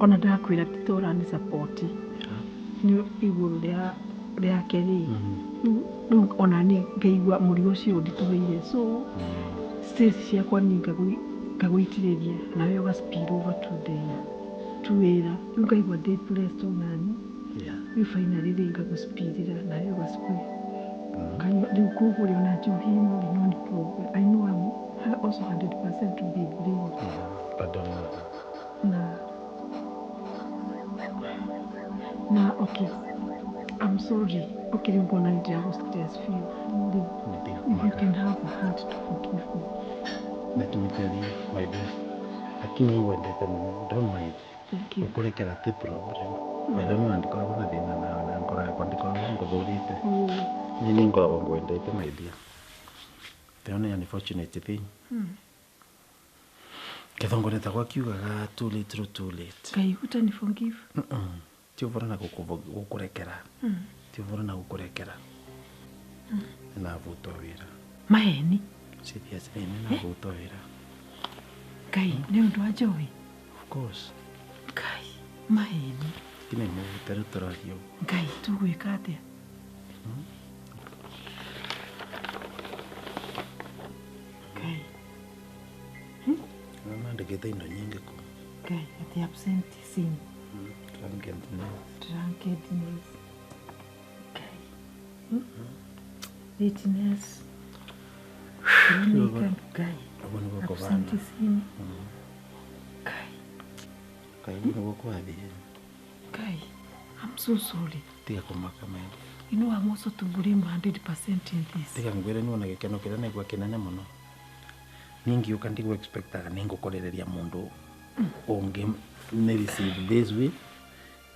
ona ndakwĩra ti ta ũrani support nĩ igũrũ rĩake rĩ. Rĩu ona niĩ ngaigua mũrigo ũcio ũnditũhĩire. So stress ciakwa niĩ ngagũitĩrĩria nawe ũga spill over to the to wĩra. Rĩu ngaigua ndĩ pressed onani. Rĩu finally rĩ ngagũspirĩra nawe ũga spill. Rĩu koguo rĩ ona njohi ĩno rĩ no nĩ problem. I know I'm also 100% to be blamed. Na okay, I'm sorry. Okay, rĩu ngona nĩ ndĩragũ stress feel. If you can have a heart to forgive me. Let me tell you, my dear. Lakini wendete mũno, don't mind. Thank you. Gũkũrekera ti problem. Wethe ndikoragwo na thĩna nawe na ngoro yakwa ndikoragwo ngũthũrĩte. Niĩ nĩ ngoragwo ngwendete my dear. The only unfortunate thing. Gĩthũngũ nĩ takwa kiugaga too little too late. Ngai hutani forgive. Ti ũhoro na gũkũrekera. Ti ũhoro na gũkũrekera. Nĩnabutwo wĩra. Maheni? Seriously, nĩnabutwo wĩra. Ngai, nĩ ũndũ wa njohi? Of course. Ngai, maheni. Lakini mũbute rĩu tũraria ũguo. Ngai, tũgwĩka atĩa? Ngai. Nandĩkĩte indo nyingĩ kũ. Ngai, atĩ absenteeism. Drunkenness. Drunkenness. Ngai. Lateness. Ngai. Ũguo nĩguo kũbana. Absenteeism. Ngai. Ngai, ũguo nĩguo kwathiĩ. Ngai, I'm so sorry. Tiga kũmaka my dear. You know I'm also to blame 100% in this. Tiga ngwĩre nĩwona gĩkeno kĩrĩa naigua kĩnene mũno. Niĩ ngĩũka ndigũ expectaga nĩ ngũkorereria mũndũ ũngĩ nĩ receive this way.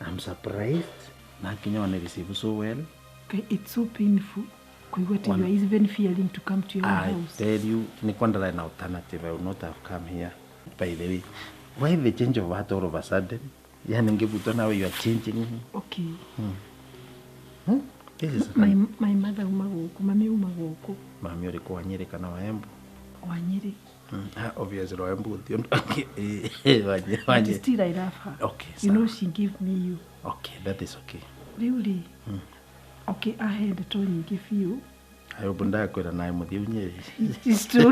I'm surprised na kinya wane receive so well. Okay, it's so painful kuigua ati you are even fearing to come to your I house. Tell you nikwandala an alternative. I would not have come here. By the way, why the change of heart all of a sudden? Yani ngivutwa nawe you are changing. Okay. Hmm? This is my mother uma guku, mami uma guku. Mami uri kwa Nyeri kana wa Embu? Wa Nyeri. Obviously wa Embu uthi undu. But still I love her. Okay. You know she gave me you. Okay, that is okay. Really? Okay, ahe ndeto nyingi biũ. Ayo bunda kwira naye muthiu Nyeri. It's true.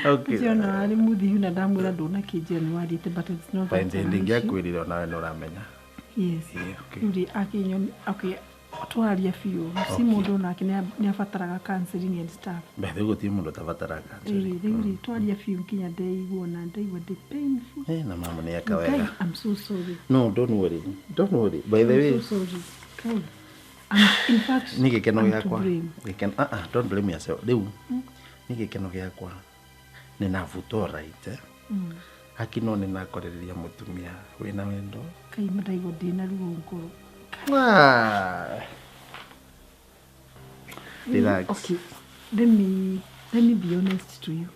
Okay. Tiona ari muthiu na ndamwira ndunakĩnjĩra nĩ wathiĩte but it's not that. Fine, ndingĩakwĩrire onawe nĩ ũramenya. Yes. Yeah, okay. Rĩu akĩnyo okay twaria biũ. Si mũndũ nake nĩ abataraga counseling and stuff. Bethe gũtirĩ mũndũ ũtabataraga counseling. Rĩu rĩ twaria biũ nginya ndeigua na ndeigua ndĩ painful. Na mama nĩ eka wega. I'm so sorry. No, don't worry. Don't worry. By the way. I'm so sorry. Kai. In fact, nĩ gĩkeno gĩakwa. Gĩkeno don't blame yourself. Rĩu nĩ gĩkeno gĩakwa. Nĩ navutwo right. Haki no nĩ nakorereria mũtumia wĩna wendo. Kai ndaigua ndĩna ruo ngoro. Relax. Okay. Let me be honest to you.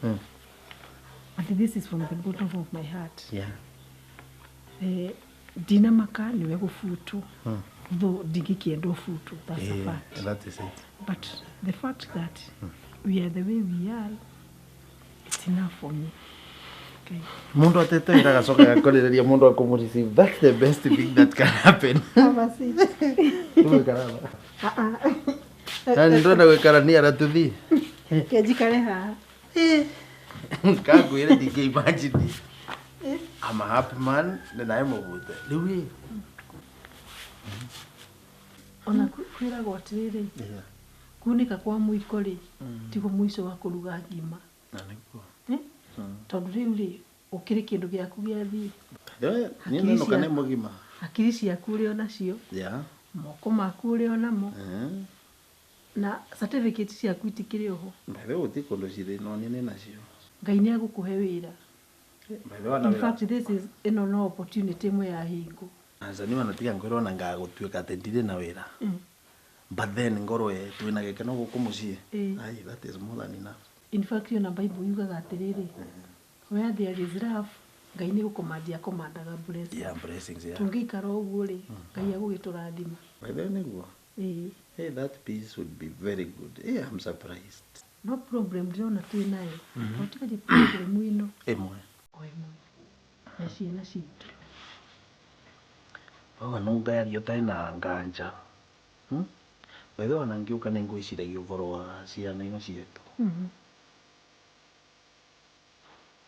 And this is from the bottom of my heart. Yeah. Ndina maka niwe gũbutwo. Though ndingĩkĩenda ũbutwo, that's a fact. That is it. But the fact that we are the way we are, it's enough for me. Okay. Mundu atete wĩra agacoka agakorereria mundu akũmũreceive. That's the best thing that can happen. Have a seat. Tũgũikara haha. Na ndĩrenda gũikara nĩ aratũthiĩ. Ke njikare haha. Kangwĩre ndingĩ imagine. I'm a happy man na nawe mũbute. Rĩu ĩ. Ona kwĩragwo atĩrĩrĩ, kunĩka kwa mũiko rĩ, tiguo mũico wa kũruga ngima. Na nĩguo. Tondũ rĩu rĩ, ũkĩrĩ kĩndũ gĩaku gĩathiĩ. Niĩ nĩnũka nĩ mũgima. Hakiri ciaku ũrĩ o nacio. Yeah. Moko maku ũrĩ o namo. Na certificate ciaku itikĩrĩ oho. By the way, gũtirĩ kũndũ cirĩ no niĩ nĩ nacio. Ngai nĩ agũkũhe wĩra. By the way, in fact, this is ĩno no opportunity ĩmwe ya hingo. Tanzania wanatiga ngwĩrwo na ngagũtuĩka atĩ ndirĩ na wĩra. But then ngorwo twĩna gĩkeno gũkũ mũciĩ. Ai, that is more than enough. In fact, ona Bible yugaga atĩrĩrĩ, where there is love, Ngai nĩ gũkomandia akomandaga blessings. Yeah, blessings, yeah. Tũngĩikara ũguo rĩ, Ngai agũgĩtũrathima. By the way, nĩguo. Hey, that peace would be very good. Hey, I'm surprised. No problem ndĩrona twĩ nayo. No tigarie problem ĩno. Ĩmwe. O ĩmwe. Ya ciana citũ. Baba no ngayaria ũtarĩ na nganja. By the way, ona ngĩũka nĩ ngwĩciragia ũhoro wa ciana ino cietũ.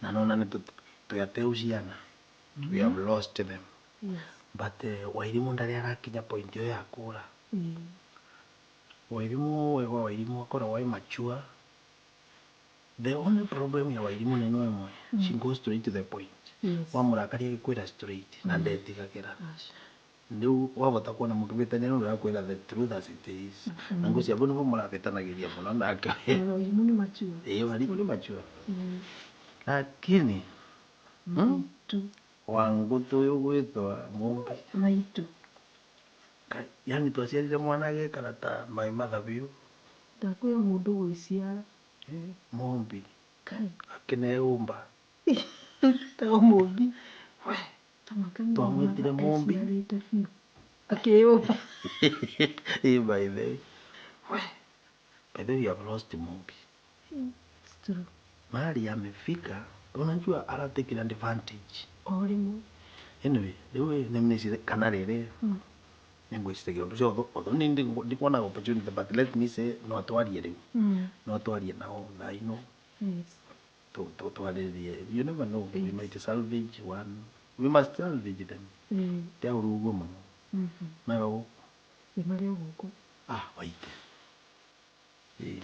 Na nona nĩ twĩateu ciana. We have lost them. Yes. But Wairimu ndarĩ arakinya point ĩyo ya kũra. Wairimu wegwa Wairimu akoragwo e mature. The only problem ya Wairimu nĩ ĩno ĩmwe. She goes straight to the point. Yes. Wamũrakaria agĩkwĩra straight na ndetigagĩra. Rĩu wahota kuona mũkĩhĩtania no ũrakwĩra the truth as it is. Na ngũcia abo nĩbo mũrahĩtanagĩria mũno nake. Wairimu nĩ mature. Ĩĩ Wairimu nĩ mature. Lakini Wangũtũ ũyũ gwĩtwa Mũmbi. Maitũ. Yani twaciarire mwana agĩikara ta my mother biũ. Ndakwĩra mũndũ gwĩciara. Mũmbi. Kai. Akĩneũmba. Ta Mũmbi. Twamwĩtire Mũmbi. Akĩyũmba. Ĩĩ by the way. By the way, we have lost Mũmbi. It's true. Mahali amefika, unajua ara take advantage. O rĩmwe. Anyway, rĩu nĩ mnĩcire kana rĩrĩ. Nĩngwĩciragia ũndũ ũcio although nĩ ndikuona opportunity but let me say no twarie rĩu. No twarie nao thaa ino. Yes. Twarĩrĩrie. You never know. We might salvage one. We must salvage them. Ti ũru ũguo mũno. Nawe gũkũ? Nĩ marĩ o gũkũ. Ah, waite. Ĩĩ.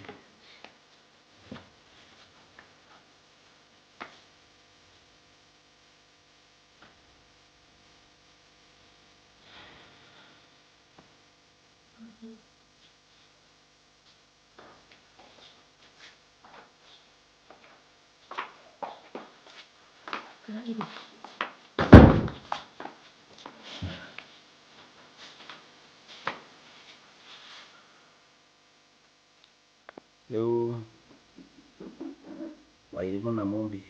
Riu Wairimu na Mumbi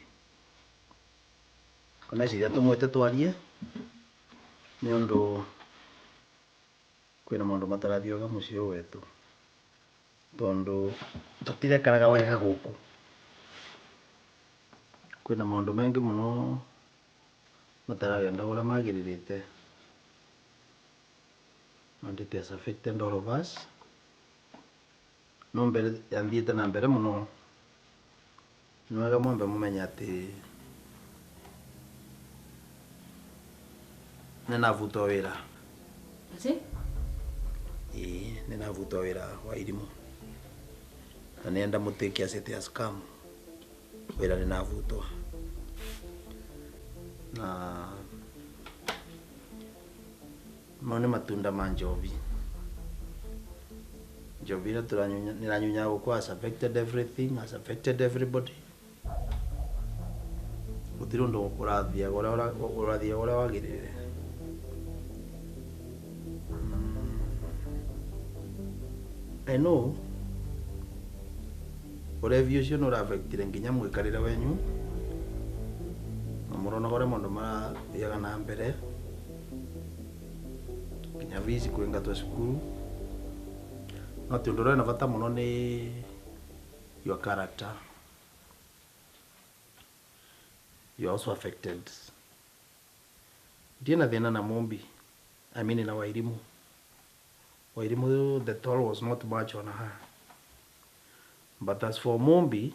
oneciria tumwite twarie ni undu kwina maundu matarathie wega mucii uyu wetu tondu tutirekaraga wega guku kwina maundu mengi muno mataragenda uria magiririte and it has affected all of us no mbere yanthiite na mbere muno ni wega mwambe mumenye ati ninavutwa wira. Ati? Ii, ninavutwa wira wa Irimu na nienda mutuike asset ya scam wira ninavutwa na mau ni matunda ma njovi. Njovi ira niranyunya guku has affected everything, has affected everybody. Gutiri undu urathiaga uria uria wagirire. I know urevi ucio ni uraffectire nginya mwikarire wenyu na muronaga uria maundu marathiaga na mbere nginya vici kuingatwo cukuru no ti undu uria wina bata muno ni your character. You are also affected. Ndiena thina na Mumbi, I mean na Wairimu. Wairimu, the toll was not much on her. But as for Mumbi,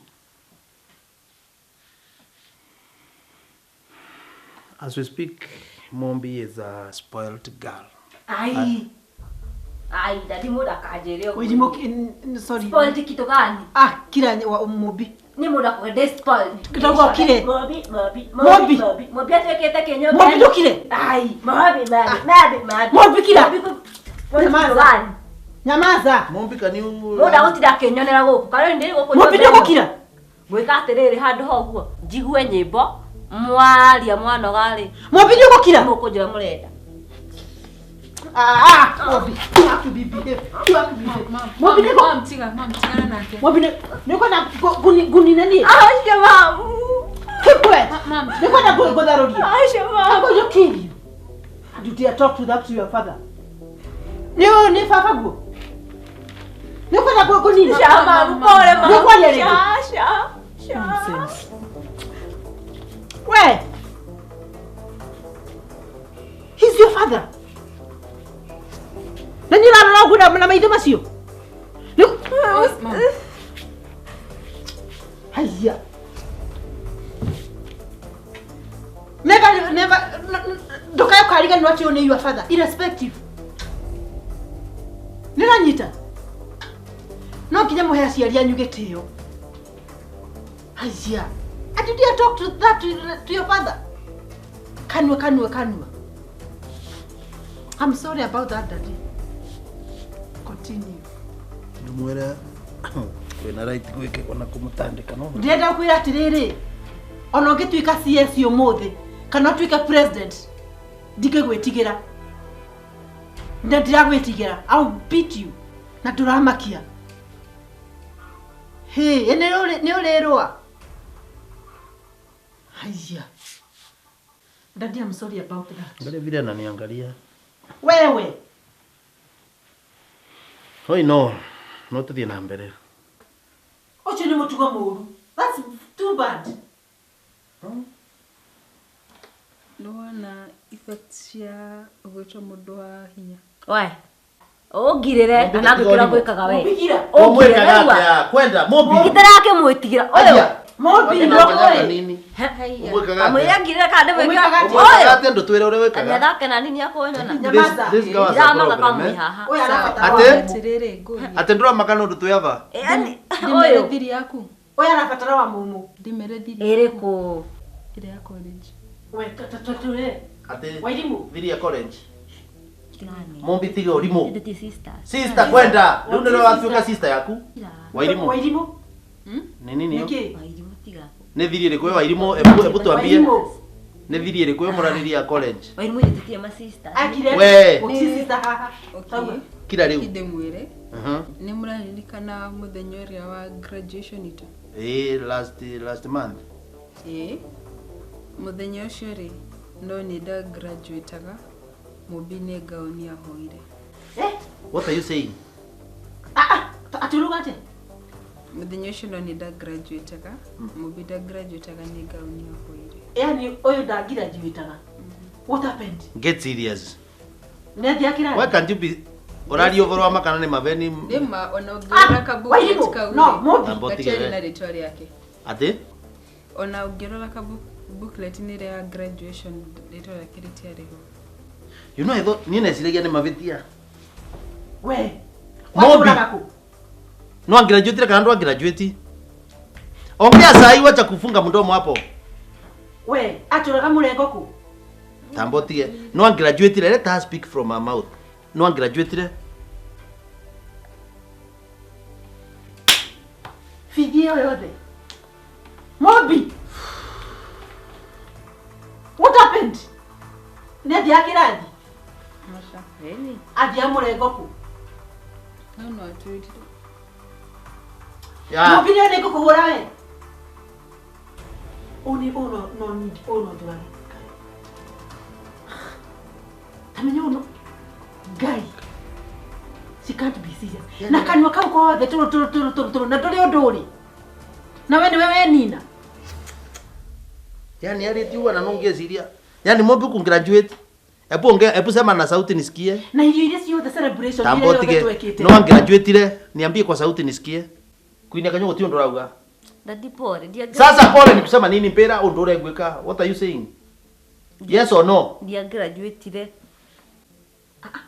as we speak, Mumbi is a spoiled girl. Ai. Ai, daddy muda kajere. Wairimu, sorry. Spoiled kitu gani? Ah, kila wa Mumbi. Ni muda kwa de spoiled. Kidogo kile. Mobi, mobi, mobi, mobi. Mobi atwekete kenyo. Mobi ndukire. Ai, mobi, mobi, mobi, mobi. Mobi kila. Nyamaza. Nyamaza. Mumbi kani muda gutira kenyonera guku. Kare ndi guku. Mumbi ndugukira. Gwika atiriri handu ho guo. Njigue nyimbo mwaria mwanoga ri. Mumbi ndugukira. Mukunjira murenda. Ah, Mumbi. You have to be behave. You have to be behave. Mumbi ndiko. Mom tiga, mom tigana nake. Mumbi niko na guni nani? Ah, shema. Keep quiet. Mom. Niko na gutharuria. Ah, shema. I'm going to kill you. You dare talk to that to your father. Ni ni baba guo. Niko na guni. Shema, pole mama. Niko ya Sha, sha, sha. We. He's your father. Na ni rarora uguo na maitho macio. Haya. Never never ndukae ukariganirwo ati ni your father irrespective. Niranyita. No nginya muhe aciari anyu gitio. Haya. And you dare talk to that to your father? Kanua kanua kanua. I'm sorry about that, Daddy. Continue. Ndimwira wina right gwike ona kumutandika no. Ndirenda kwira atiriri. Ona ungituika CS umuthi kana utuike president ndingĩgwĩtigĩra. Na ndiragwĩtigĩra. I'll beat you. Na ndũramakia. Hey, nĩ ũrĩrũa. Haya. Daddy, I'm sorry about that. Mbele vile ananiangalia. Wewe. Hoi no. No tuthie na mbere. Ucio ni mutugo muru. That's too bad. Nĩwona effects cia gwĩtwo mũndũ wa hinya. We. Ũngirĩre kana ngwĩkĩra gwĩkaga we. Ũmwĩkaga atĩa? Kwenda Mumbi. Ngitĩra akĩmwĩtigĩra. Ũyũ. Mumbi ndokoĩ. Amwĩra ngirĩre kana ndĩmwĩkaga. Ũyũ. Atĩ ndũtwĩre ũrĩa wĩkaga. Nĩathake na nini akũnyona. Nyamaza. This girl has a Ndiramaka problem, kamwe eh? haha. Ũyũ arabatara. Ate? Atĩrĩrĩ, ngũrie. Atĩ ndũramaka nĩ ũndũ twĩ ava? Yaani Ndĩmere ũyũ. thiri yaku. Ũyũ arabatara wa mumu. Ndĩmere thiri. Ĩrĩkũ? Ĩrĩa ya college. We tatũre. Atĩ Wairimu. thiri ya college. Mumbi tiga ũrimũ. Ndĩ sisters. Sister kwenda. Rĩu nĩrĩo watuĩka sister yaku. Wairimu. Wairimu. Nĩ nini yo? Nĩkĩ? Wairimu tiga. Nĩ thiri ĩrĩkũ ĩyo Wairimu? Ebu twambie. Wairimu. Nĩ thiri ĩrĩkũ ĩyo mũrarĩria ya college? Wairimũ ithuĩ tũtirĩ ma sisters. Akire. We. Gũtirĩ sister haha. Okay. Kira rĩu. Ndĩmwĩre. Mhm. Nĩ mũraririkana mũthenya ũrĩa wa graduation itũ? Ĩĩ, last month. Ĩĩ. Mũthenya ũcio rĩ, no nĩ nda graduateaga, Mũmbi nĩ ngaũni ahoire. What are you saying? Atĩ ũrauga atĩa? Mũthenya ũcio no nĩ nda graduateaga, Mũmbi nda graduateaga nĩ ngaũni ahoire. Yaani ũyũ ndangirajuĩtaga. What happened? Get serious. Nĩ athiaga kĩrathi? Why can't you be ũraria ũhoro wa makana nĩ maveni Nĩ ma ona ũngĩrora ka Wairimũ, booklet kau no, rĩ, Mũmbi. Tamba ũtige gatiarĩ we. na rĩtwa rĩake. Atĩ? Ona ũngĩrora ka booklet-inĩ ĩrĩa ya graduation rĩtwa rĩake rĩtiarĩ ho. You know I thought niĩ neciragia nĩ mavĩtia. We. Mũmbi. Watũraga kũ? No angraduate kana ndo angraduate? Ongea sahi, wacha kufunga mdomo hapo. We, atũraga mũrengo kũ? Tamba ũtige. No angraduate, let her speak from her mouth. No angraduate. Bithi ĩyo yothe. Mũmbi. What happened? Nĩ athiaga kĩrathi? Maca. Athiaga mũrengo kũ? No no atwĩrire. Ya. Mũmbi nĩ nĩ ngũkũhũra we. Ũũ nĩ ũũ no no ũũ no njũrage. Tamenya ũũ no Ngai. She can't be serious. Na kanua kau kothe tũrũ tũrũ tũrũ tũrũ tũrũ na ndũrĩ ũndũ ũrĩ. Na we nĩwe wenina. Yaani arĩtie ũguo na no ngĩciria. Yaani Mũmbi kungraduate. Hebu ongea, hebu sema na sauti nisikie. Na irio iria ciothe celebration Tamba iria yothe ũtige. twekĩte. No angraduate niambie kwa sauti nisikie. Kuinia kanyua gũtirĩ ũndũ ũrauga. Daddy pole, ndia Sasa pole ni kusema nini mpera ũndũ ũregwĩka? What are you saying? Yes or no? Ndia graduateire.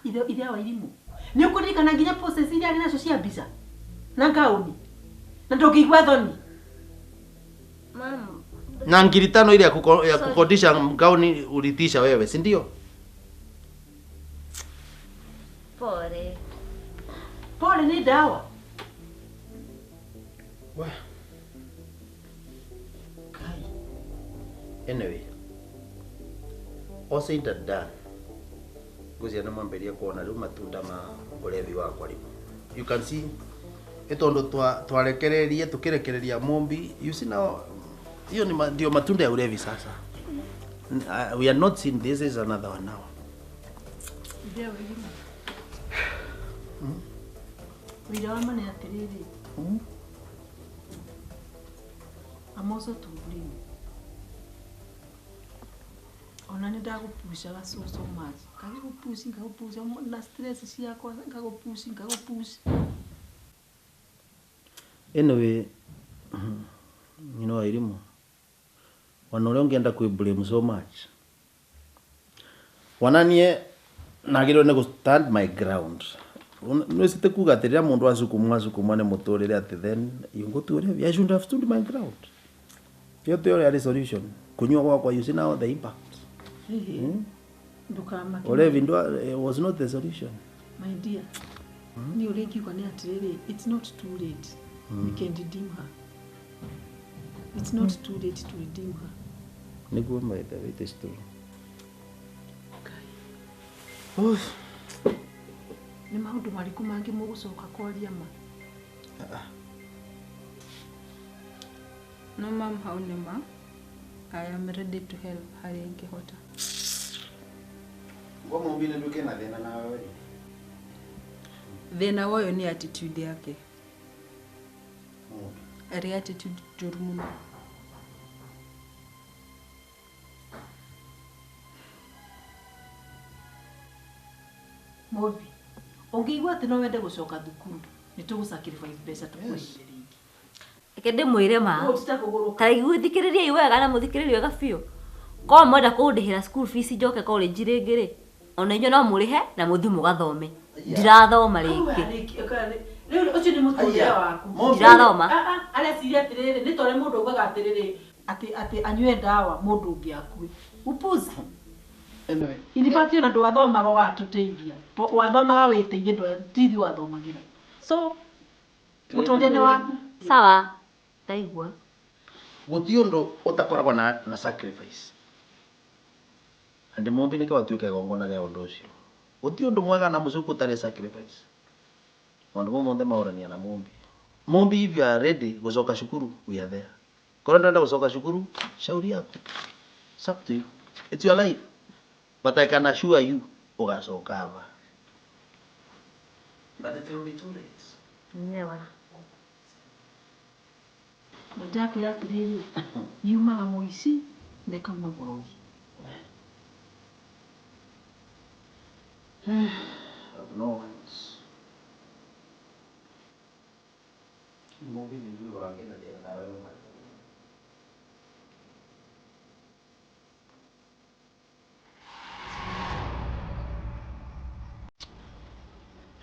Ithe ithe wa irimũ. Nĩ ũkũririkana nginya process iria arĩ nacio cia mbica na ngaũni na ndũngĩigua thoni. Mom. Na ngiri tano ile ya kukodisha gauni ulitisha wewe, si ndio? Pole. Pole nĩ ndawa. We. Anyway, all said and done, ngwĩciria nĩ mwambĩrĩria kuona rĩu matunda ma ũrevi wakwa rĩu. You can see nĩ tondũ twarekererie tũkĩrekereria Mũmbi, you see now hiyo ni ndio matunda ya ulevi sasa. We are not seeing this is another one now. Ithe wa irimũ. Wĩra wa ma nĩ atĩrĩrĩ. I'm also to blame. Ona nĩ ndagũpucaga so so much. Ngagĩgũpuci ngagũpuca na stress ciakwa ngagũpuci ngagũpuci. Anyway, you know Wairimu, wana ũrĩa ũngĩenda kwĩ blame so much. Wananie nagĩrĩirwo nĩ gũ stand my ground. Nĩwĩcite kuga atĩ rĩrĩa mũndũ acukumwa acukumwa nĩ mũtũrĩre atĩ then you go to ũrĩa I should have stood my ground. Ĩyo tiyo yarĩ solution. Kũnyua gwakwa you see now the impact. Ndũkamake. Ũlevi was not the solution. My dear, niĩ ũrĩa ingiuga nĩ atĩrĩrĩ, it's not too late. We can redeem her. It's not too late to redeem her. Nĩguo by the way, it is true. Nĩ maũndũ marĩkũ mangĩ mũgũcoka kwaria ma? No mam, hau nĩ ma. I am ready to help harĩa ingĩhota. Ngo Mũmbi nĩ nduĩke na thĩna nawe we. Thĩna wa ũyũ nĩ attitude yake. Arĩ attitude njũru mũno. Mũmbi, ũngĩigua atĩ no wende gũcoka thukuru, nĩ tũgũ sacrifice mbeca tũkũrĩhĩre rĩngĩ. Reke ndĩmwĩre ma. Ũũ ti ta kũgũrũka. Ta rĩu thikĩrĩriai wega na mũthikĩrĩrie wega biũ. Korwo mwenda kũndĩhĩra school fees njoke college rĩngĩ rĩ, ona inyuĩ no mũrĩhe na mũthiĩ mũgathome. Ndirathoma rĩngĩ. Rĩu ũcio nĩ mũtũrĩre waku. Ndirathoma. Areciria atĩrĩrĩ, nĩ ta ũrĩa mũndũ augaga atĩrĩrĩ, atĩ anyue ndawa mũndũ ũngĩ akue. Upuzi. Anyway. In fact ona ndwathomaga ũgatũteithia. Wathomaga wĩteithie, ti ithuĩ wathomagĩra. So, mũtũrĩre nĩ waku. Sawa. Ndaigua. Gũtirĩ ũndũ ũtakoragwo na sacrifice. Na ndĩ mũmbi nĩkĩo watuĩka igongona rĩa ũndũ ũcio. Gũtirĩ ũndũ mwega na mũcuku ũtarĩ sacrifice. Maũndũ mau mothe mahũrania na mũmbi. Mũmbi if you are ready gũcoka cukuru, we are there. Korwo ndũrenda gũcoka cukuru, shauri yako. It's up to you. It's your life. But I can assure you, ũgacoka aba. But it will be too late. Never. Ndakwĩra atĩrĩrĩ, yumaga mũici na ĩkauma mũrogi. Have no words. Mũmbi nĩ ithuĩ ũrangenagia nawe ũmwe.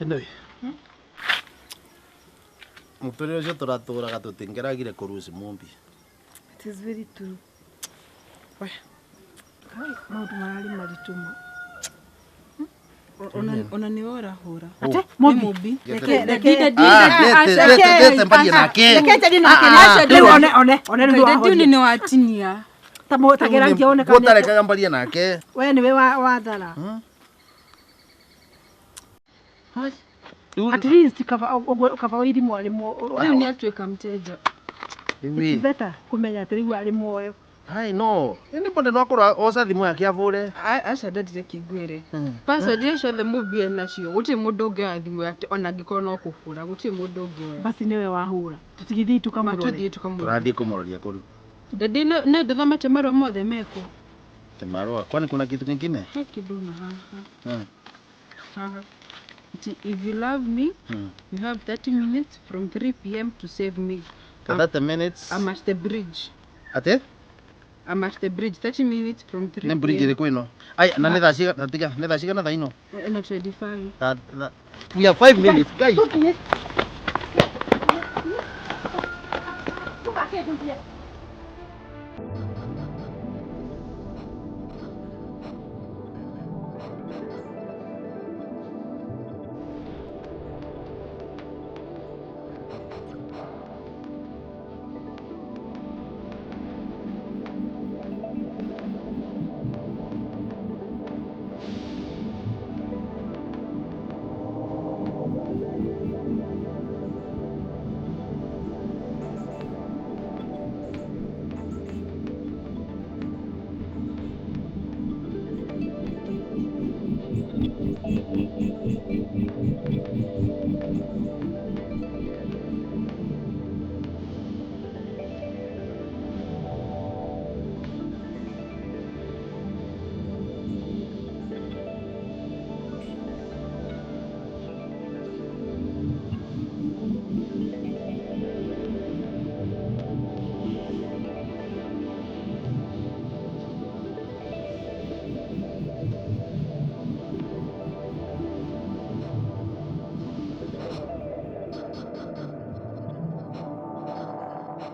Anyway, mũtũrĩre ũcio tũratũraga tũtingĩragire kũruci mũmbi. It is very true. We. Kai, maũndũ mararĩ maritũ ma. Ona nĩwe ũrahũra. Ate, Nĩ Mũmbi. Mũmbi. Reke, Reke, reke. Ah, lete, lete, lete mbarie nake. Reke njarie nake. Ah, Rĩu one, one, one rĩu Ngai wahoria. ndini nĩ watinia. Ta mũ- ta gera ngĩone kana Gũtarekaga mbarie nake. we nĩwe wathara. Rĩu- At least kaba ũguo kaba Wairimu arĩ Rĩu nĩ atuĩka mteja. Rĩu ĩ. better kũmenya atĩ rĩu arĩ muoyo. Ai no. Anybody no akorwo oca thimũ yake avũre. Aca ndendire kĩngwĩre. Password iria ciothe Mũmbi enacio, gũtirĩ mũndũ ũngĩoya thimũ yake ona angĩkorwo no kũhũra, gũtirĩ mũndũ ũngĩoya. Basi nĩwe wahũra. Tũtigĩthiĩ tũkamũrore. Tũthiĩ tũkamũrore. Tũrathiĩ kũmũroria kũu. Daddy nĩ ndũthomete marũa mothe mekũ. Te marũa. Kwani kuna kitu kingine? He kĩndũ na haha. Haha. Ati, if you love me, you have 30 minutes from 3 p.m. to save me. 30 minutes. I'm at the bridge. Atĩ? I'm at the bridge 30 minutes from 3 Nĩ bridge p.m. ĩrĩkũ ĩno? Ai, na nĩ thaa cigana tiga, nĩ thaa cigana thaa ino? Ĩno 25. We have 5 minutes, guys. Tũgake tũthiĩ.